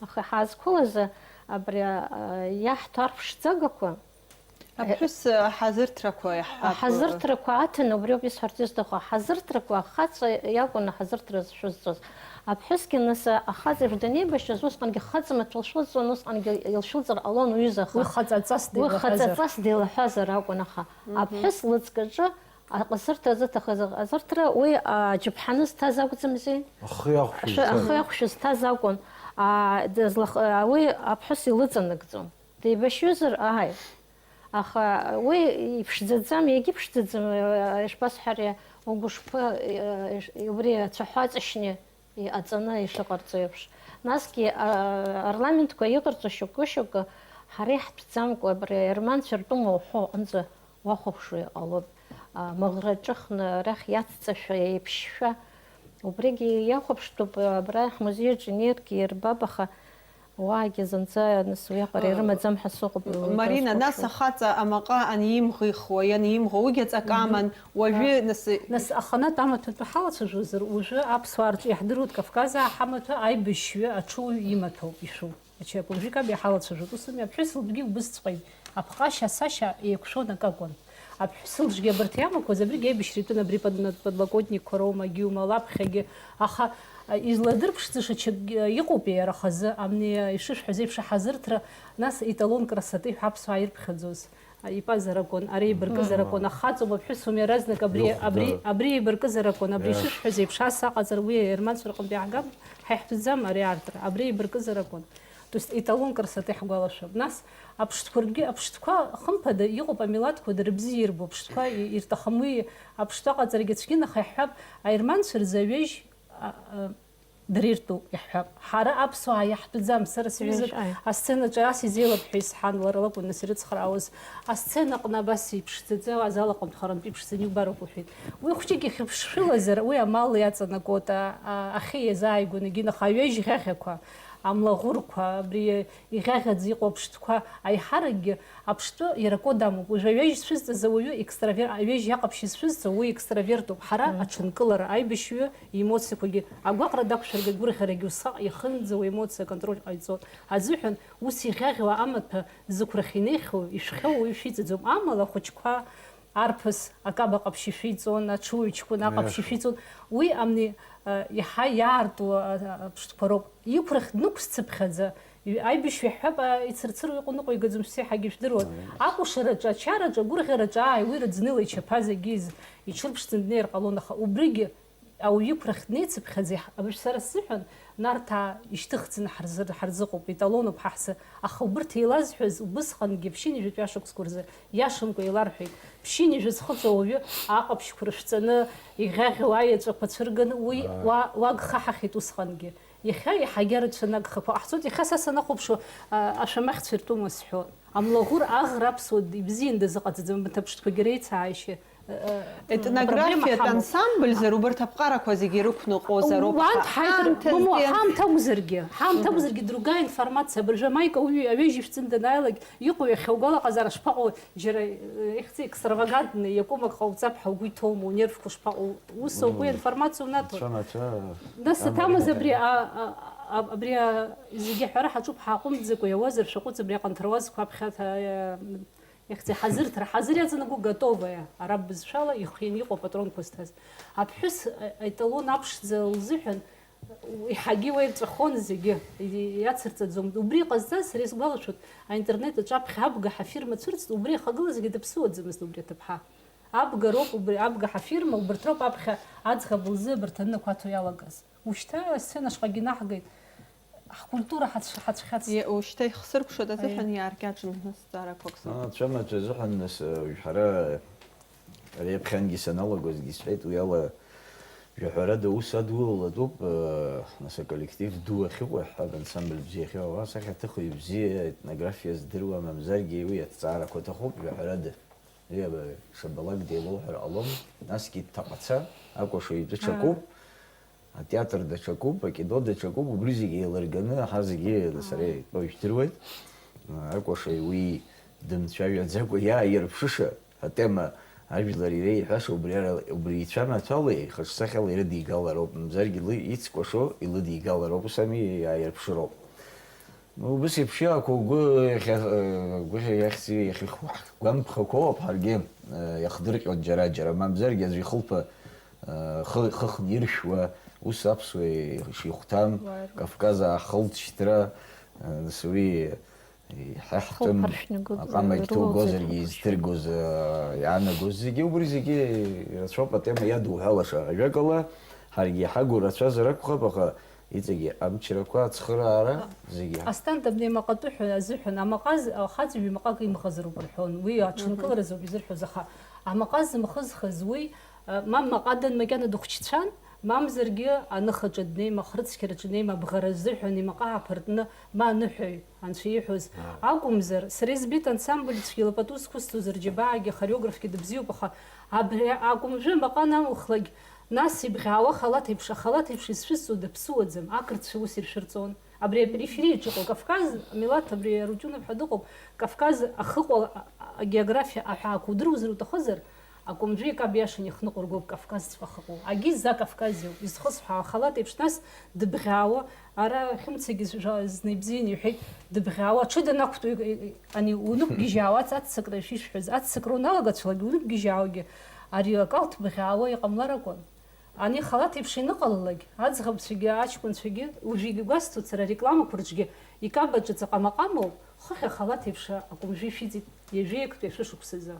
Аха ҳаазқәылаз абри, а, иаҳҭо арԥшӡагақәа, Аԥҳәыс, а, ҳазырҭрақәа иаҳҳәап. Аҳазырҭрақәа аҭаны, убриоуп исҳәарц исҭаху, аҳазырҭрақәа ахаҵа иакәын аҳазырҭра зшәызҵоз. Аԥҳәысгьы нас ахаҵа ишәданеибашьыз, усҟангьы хаҵа маҭәа лшәылҵон, усҟангьы илшәылҵар ҟалон уҩыза аха. Уи хаҵаҵас Уи деилаҳәазар. хаҵаҵас деилаҳәазар акәын, аха Мгм. аԥҳәыс лыҵкаҿы аҟазырҭа зыҭахыз аҟазырҭра уи аџьаԥҳаны зҭаз акәӡамзи? Ахы иахәшәыз Ашәы- зҭаз. Ахы иахәшәыз зҭаз акәын. А, дызлах-, а, уи аԥҳәыс илыҵанагӡон. Деибашьҩызар, ааи. Аха уи иԥшӡаӡам, иагьыԥшӡаӡам, ишԥасҳәари, угәышԥы, убри ацәаҳәа аҵышьны иҟаҵаны ишыҟарҵо еиԥш. Насгьы, а, арламентқәа иҟарҵо шьоукы-шьоукы ҳара иаҳтәӡамкәа, абри аерманцәа ртәыма уҳәо аҟынӡа уахәаԥшуа иҟалоит. А, мыӷра ҿыхны арахь иацҵашәа, еиԥшьшәа. Убригьы иахәаԥштәуп, абра ҳмузеи аҿы инеиргьы ирбап, аха уаагьы зынӡа нас уиаҟара А, ирымаӡам ҳәа сыҟоуп, Марина, нас иугәасҭоит. Ахаҵа амаҟа анимӷихуа, ианимӷо, уигьы аҵак Мгм. аман, уажәы А, нас нас аханатә амаҭәа атәы ҳалацәажәозар, уажәы аԥсуаа рҿы иаҳдыруеит Кавказаа ҳамаҭәа аибашьҩы аҽыуаҩ имаҭәоуп ишәу. Ачаиакәыржәи Каби ҳалацәажәоит, ус ами, аԥҳәыс лыдгьы убысҵәҟьеит, аԥҟашьа асашьа еиқәшәон акы акәын. Аԥҳәыс лыжгьы абарҭ иамақәаз абригь аибашьра итәын, абри под-, подлокотникқәа роума, агьиума, лаԥхьагьы, аха, а, изладырԥшӡаша чакгьы иҟоупеи иара хазы, амни, а, ишышәҳәаз еиԥш аҳазырҭра, нас, эталон красоты ҳәа аԥсуаа ирԥхьаӡоз. Ипазар акәын, ари еибаркызар акәын, ахаҵоума, аԥҳәысума, иаразнак абри, Ихәда. абри, абри еибаркызар акәын, абри Иа. ишышәҳәаз еиԥш, ас аҟаҵара уи аерманцәа рҟынтә иаҳгап, ҳа иаҳтәӡам ари аартра, абри еибаркызар акәын. То есть, эталон красоты ҳгәалашәап. Нас аԥштәқәа ргьы, аԥштәқәа хымԥада иҟоуп, амилаҭқәа дара бзиа ирбо аԥштәқәа и-, ирҭахым уи аԥштәы аҟаҵарагьы ацәгьан, аха иаҳҳәап, аерманцәа рзы аҩежь, а, а, Дара иртәуп, иаҳҳәап. Ҳара аԥсуаа иаҳтәӡам. Сара сҩызак Ҩажәаҩ. асценаҿы ас изеилап ҳәа исҳәан, лара лакәын нас ирыцхраауаз. Асценаҟны абас иԥшӡаӡа азал аҟынтә харантә иԥшӡаны иубароуп, лҳәеит. Уи хәҷык ихьыԥшшәылазар, уи амал иаҵанакуеит, а, а, ахьы иазааигәаны егьин, аха аҩежь ӷьаӷьақәа, амлаӷәырқәа, абри иӷьаӷьаӡа иҟоу аԥштәқәа, аиҳаракгьы аԥштәы иара код амоуп. Уажәы аҩежь зцәызҵаз ауаҩы экстравер-, аҩежь иаҟаԥшьы зцәызҵо, уи экстравертуп. Ҳара Мм. аҽынкылара, аибашьҩы имоциақәагьы агәаҟра дақәшәаргьы, агәырӷьарагьы усҟак иахынӡауа емоциа аконтроль ҟаиҵон азыҳәан, ус иӷьаӷьуа амаҭәа зықәрахь инеихьоу, ишәхьоу уаҩы шәиҵаӡом. Амала ахәыҷқәа арԥыс акаба ҟаԥшь ишәиҵон, аҽуаҩ ҷкәын аҟаԥшь Мҩаԥ. ишәиҵон. Уи амни, а, иаҳа иаарту, а, а, аԥштәқәа роуп. Иқәрахь днықәсцыԥхьаӡа, ҩ-, аибашьҩы иаҳҳәап, а, ицырцыруа иҟоу ныҟәигаӡом, сцеҳагьы ижәдыруан. Мм. Акәашараҿы, ачараҿы, агәырӷьараҿы, ааи, уи рыӡны ила ичаԥаз егьиз иҽырԥшӡаны днеир ҟалон, аха убригьы Ауаҩы иқәрахь днеицыԥхьаӡа, иаҳ-, абыржә сара сзыҳәан, Нарҭаа ишьҭыхӡаны ҳарзыр-, ҳарзыҟоуп, еталонуп ҳа ҳзы. Аха убырҭ еилазҳәаз убысҟангьы, ԥшьынҩажәатәи ашықәсқәа рзы, иашамкәа еиларҳәеит. Ԥшьынҩажәа зхыҵуа ауаҩы аҟаԥшьқәа рышәҵаны, иӷьаӷьуа аеҵәақәа цәырганы, уи Ааи. уа-, уагхаҳахьеит усҟангьы. Иахьа иаҳагьы арацәаны агхақәа ҟаҳҵоит. Иахьа са санахәаԥшуа, а, ашәамахьцәа иртәума сҳәо. Амлаӷәыр аӷра аԥсуа ибзиан дазыҟаҵаӡам, абарҭ аԥштәқәагьы реицааишьа, э, э, Етнографиатә проблема ҳамоуп. ансамбльзар убарҭ аԥҟарақәа зегьы ирықәныҟәозароуп. Уант ҳаиҭар, Ҳаамҭазтәи мамоу, ан- ҳаамҭа акәзаргьы, ҳаамҭа Мгм. акәзаргьы, другая информация, абыржәы амаика уҩ-, аҩежь ишәҵаны данааилак, иҟоу иахьа угәалаҟазаара шԥаҟоу, џьара, э, ихьӡи экстравагантны иакәым акы ҟауҵап ҳәа угәы иҭоума, унервқәа шԥаҟоу, ус ауп, уи Мм. информациа унаҭоит. Анцәа, анцәа, Нас амҩа аҭамыз абри, иҭагьы. а, а, а, абри, а, зегьы аҳәара ҳаҿуп, ҳааҟәымҵӡакәа иауазар, шәаҟәыҵ абри аҟанҭаруазқәа аԥхьа, а, Ихьӡи ҳазырҭра, ҳазыр иаҵанакуа готовая, араб бызшәала ихианы иҟоу апатронқәа зҭаз. Аԥҳәыс, а-, аеталон аԥшӡа лзыҳәан, еиҳагьы уа ирҵәахон зегьы, и-, иацырҵаӡомызт. Убри иҟазҵаз, сара исгәалашәоит, аинтернет аҿы аԥхьа абга ҳафирма цәырҵт, убри иахагылазгьы даԥсыуаӡамызт убри аҭыԥҳа. Абга роуп убри, абга ҳафирма, убарҭ роуп аԥхьа аӡӷаб лзы абарҭ аннақәа аҭо иалагаз. Ушьҭа асцена ашҟагьы наҳгеит. Ҳкультура ҳацә-, ҳацәхьаҵт. Е, ушьҭа ихсыркәшоит азыҳәан Аиеи. иааркьаҿны зҵаарақәак сыҟоуп. Ацәамаҭәа азыҳәан, нас, уажә ҳара ари аԥхьангьы саналагозгьы исҳәеит, уи ала, жәаҳәарада, аус адулалатәуп, э, нас, аколлектив ду ахьыҟоу иаҳҳәап, ансамбль бзиа ахьыҟоу, асахьаҭыхҩы бзиа, етнографиа здыруа, мамзаргьы уи аҭҵаарақәа аҭахуп, жәаҳәарада. Уи аба-, шабалак деилоуҳәар ҟалом, насгьы дҭаҟаца, акәашаҩ итәы ҽакуп. Аа. Атеатр даҽакуп, акино даҽакуп, убри зегьы еилырганы, ҳа зегьы, сара итәоу ижәдыруеит. Акәашаҩ уи Дымцәажәаӡакәа иааирԥшыша атема ажәлар иреиҳәаша убри ара, убри ицәамаҭәала ихаҿсахьала ирыдигалароуп, мамзаргьы лы-, ицкәашо илыдигалароуп, ус ами, иааирԥшыроуп. Ну, убыс еиԥш иаақәоу гәы иахьа-, э, гәы иахьци-, иахьиху-, ҳгәамԥхақәоуп ҳаргьы, э, иахдырҟьоит џьара-џьара, мамзаргьы аӡәы ихылԥа, э, хы-, хыхны иршәуа, ус аԥсуа ишихәҭам, Уаа. Кавказ аахылҵшьҭра, э, нас уи иҳаҳтәым, Хылԥаршәны гәы-, аҟама рылоуҵоит егьҭоугозаргьы, хылԥаршәны. Изҭыргоз, э, иаанагоз, зегьы убри зегьы ирацәоуп атема иадуҳәалаша. Ажәакала, ҳаргьы иҳагу рацәазар акәхап, аха иҵегьы амчрақәа, ацхыраара, зегьы. Асҭанда абни амаҟатәы ҳәа азыҳәан, амаҟаз, ахаҵаҩ имаҟак имӷазароуп рҳәон. Уи аҽынкыларазоуп изырҳәоз, аха амаҟа зымхызхыз уи, э, мам маҟадан макьана дыхәҷцәан, мамзаргьы аныхаҿы днеима, ахрыцқьараҿы днеима, абӷара азыҳәан имаҟа ааԥыртны, ма аныҳәаҩ, анцәа ииҳәоз. Акәымзар, сара избеит ансамбль цәгьала пату зқәысҵоз рџьабаагьы, ахореографгьы дыбзиоуп, аха абри акәымжәы амаҟа анаухлак, нас ибӷьаауа халаҭ еиԥш, ахалаҭ еиԥш изшәысҵо даԥсыуаӡам, ақырҭцәа ус иршәырҵон. Абри аперифериаҿы иҟоу Кавказ, амилаҭ абри Арутиунов ҳәа дыҟоуп, Кавказ ахыҟәа, а-, а-, агеографиа аҳәаақәа удыруазар уҭахызар, акәымжәи акаби иашан ихныҟәыргоуп Кавказҵәҟьа ахыҟоу. Агьи за Кавказиоуп, изхысҳәаау ахалаҭ еиԥш, нас дыбӷьаауа, ара Хьымцагьы зжәа-, зны ибзианы иҳәеит, дыбӷьаауа, аҽы данақәтәоу, и-, и-, ани унықәгьежьаауа ац-, аццакра ишишәҳәаз, аццакра уналагацәалак, унықәгьежьаауагьы ари акалҭ бӷьаауа иҟамлар акәын. Ани халаҭ еиԥш иныҟалалак, аӡӷабцәагьы аҷкәынцәагьы, уажәы игәасҭоит сара, арекламақәа рҿгьы икаба ҿыц аҟама-ҟамоуп, хыхь ахалаҭ еиԥш акәымжәы ишәиҵеит ҩажәи актәи ашәышықәсазы.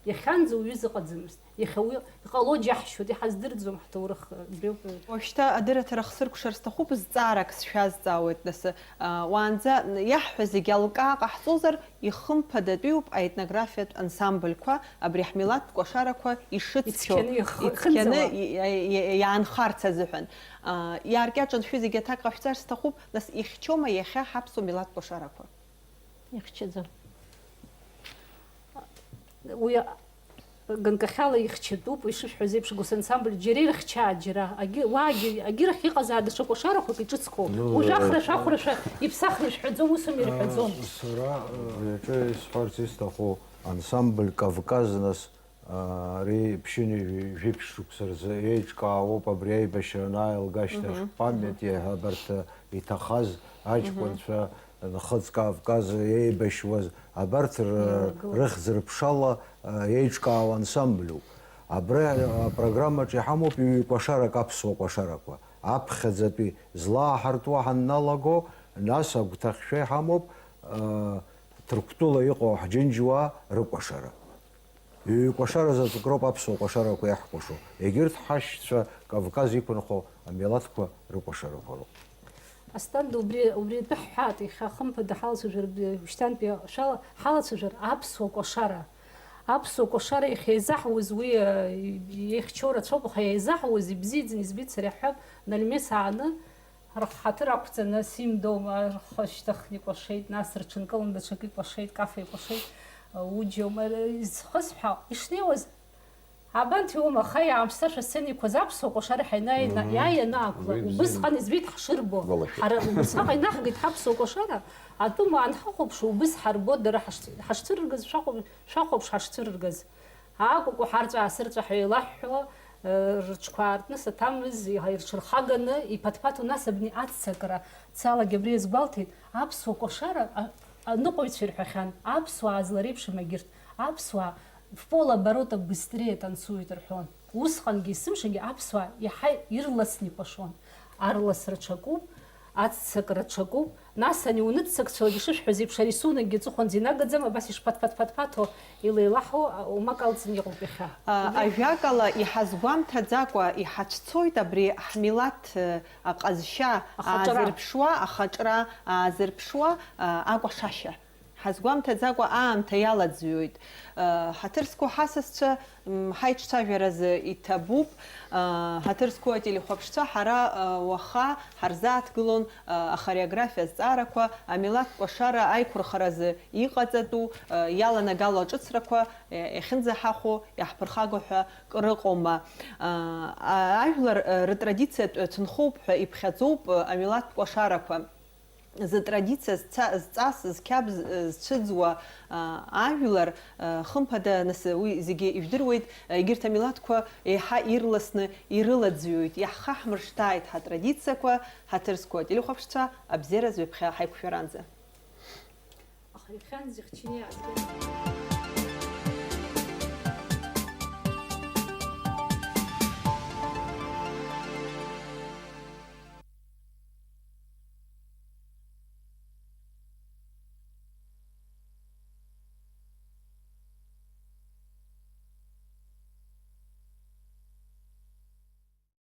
Иахьанӡа уаҩы зыҟаӡамызт, иахьа уи иҟало џьаҳшьоит, иҳаздырӡом ҳҭоурых, убриоуп. Уажәшьҭа адырраҭара хсыркәшар сҭахуп, зҵаарак сшәазҵаауеит, нас, а, уаанӡа иаҳҳәаз зегьы алкаа ҟаҳҵозар, ихымԥадатәиуп аетнографиатә ансамбльқәа абри ҳмилаҭтә кәашарақәа ишыцқьоу, Ицқьаны иах-, ицқьаны ихынҵауа. и-, и-, и-, иаанхарц азыҳәан. А, иааркьаҿын шәҩызегьы аҭак ҟашәҵар сҭахуп, нас ихьчома иахьа ҳаԥсуа милаҭтә кәашарақәа? Ихьчаӡам. Уи ганкахьала ихьчатәуп, ишышәҳәаз еиԥш, госансамбль џьара ирыхьчааит, џьара. Агьы-, уаагьы, агьырахь иҟазаара даҽа кәашарақәак иҿыцқәоу. Ну, Уи э, ашәахәра, ашәахәра шәа-, иԥсахра ишәҳәаӡом, ус ами ирҳәаӡом. Сара, э, уи аҿы исҳәарц исҭаху, ансамбль Кавказ, нас, а, ари ԥшьынҩажәи жәиԥшь шықәса рзы еиҿкаауоуп, абри аибашьра анааилга ашьҭахь, Мгм. Памяти ҳәа абарҭ, э, иҭахаз аҷкәынцәа, Нхыҵ Кавказ еибашьуаз, абарҭ р-, Еилагылоуп. Рыхьӡ-рыԥшала, а, еиҿкаау ансамбльуп. Абри апрограммаҿ иҳамоуп ҩ-кәашарак аԥсуа кәашарақәа. Аԥхьаӡатәи злааҳартуа ҳанналаго, нас агәҭахьшәа иҳамоуп, а, Ҭырқәтәыла иҟоу ҳџьынџьуаа рыкәашара. Ҩ-кәашара заҵәык роуп аԥсуа кәашарақәа иаҳкәашо. Егьырҭ ҳашьцәа Кавказ иқәынхо амилаҭқәа рыкәашарақәа роуп. Асҭанда, убри, убри атәы ҳҳәаат, иахьа хымԥада ҳалацәажәар, б-, шьҭантәи шәала-, ҳалацәажәар аԥсуа кәашара. Аԥсуа кәашара иахьеизаҳуаз уи, э, иеихьчо рацәоуп, аха иеизаҳуаз ибзиаӡаны избеит сара иаҳҳәап, Нальмес ааны рхы ҳаҭыр ақәҵаны, Сим доума рхы шьҭыхны икәашеит, нас рҽынкыланы даҽакы икәашеит, Кафа икәашеит, э, Уџьома, э, изхысҳәаау, ишнеиуаз, Абанҭ иоума, аха иаамсҭашәа сцена иқәыз аԥсуа кәашара ҳаинаина, Мгм. Иааи ианаақәла, Уи бзианы. Убысҟан избеит ҳшырбо. Гәалашәеит. Ҳара убысҟак инаҳгеит ҳаԥсуа кәашара, атәым аанҳахәаԥшуа, убыс ҳарбо, дара ҳашц-, ҳашцәырыргаз, шәахәаԥ-, шәахәаԥш ҳашцәырыргаз. Аакәакәа ҳарҵәаа-сырҵәаа ҳәа еилаҳәҳәо, э, рыҽқәа аартны саҭамыз, иҳа-, рҽырхаганы, иԥаҭԥаҭо, нас абни аццакра, цалагьы абри иазгәалҭеит, аԥсуа кәашара, а-, аныҟәаҩцәа ирҳәахьан, аԥсуаа злареиԥшым агьырҭ, аԥсуаа в полоборота быстрее танцуют рҳәон. Усҟангьы есымшагьы аԥсуаа иаҳа ирласны икәашон. Арласра ҽакуп, аццакра ҽакуп, нас ани уныццакцәалак ишышәҳәаз еиԥш арисунокгьы аҵыхәанӡа инагаӡам, абас ишԥаҭԥаҭԥаҭԥаҭо илеилаҳо, а, умак алҵны иҟоуп иахьа. А, Убри ажәакала, иҳазгәамҭаӡакәа иҳацәцоит абри ҳмилаҭ, э, аҟазшьа Ахаҿра. Аазырԥшуа, ахаҿра аазырԥшуа, а, акәашашьа. Ҳазгәамҭаӡакәа аамҭа иалаӡҩоит. Ҳаҭыр зқәу ҳасасцәа, м, ҳаиҿцәажәаразы иҭабуп. Ҳаҭыр зқәу ателехәаԥшцәа, ҳара, уаха ҳарзааҭгылон, ахореографиа азҵаарақәа, амилаҭтә кәашара аиқәырхаразы иҟаҵатәу, иаланагало аҿыцрақәа, иахьынӡаҳахәо, иаҳԥырхаго ҳәа крыҟоума. Ажәлар рытрадициатә ҭынхоуп ҳәа иԥхьаӡоуп амилаҭтә кәашарақәа. зтрадициа зца-, зҵас, зқьабз, зцәыӡуа, а, ажәлар, а, хымԥада, нас, уи зегьы ижәдыруеит, егьырҭ амилаҭқәа еиҳа ирласны ирылаӡҩоит, иаҳхаҳмыршҭааит ҳатрадициақәа, ҳаҭыр зқәу ателехәаԥшцәа, абзиараз ҩаԥхьа ҳаиқәшәаранӡа. Аха иахьанӡа ихчаны иаазгеит.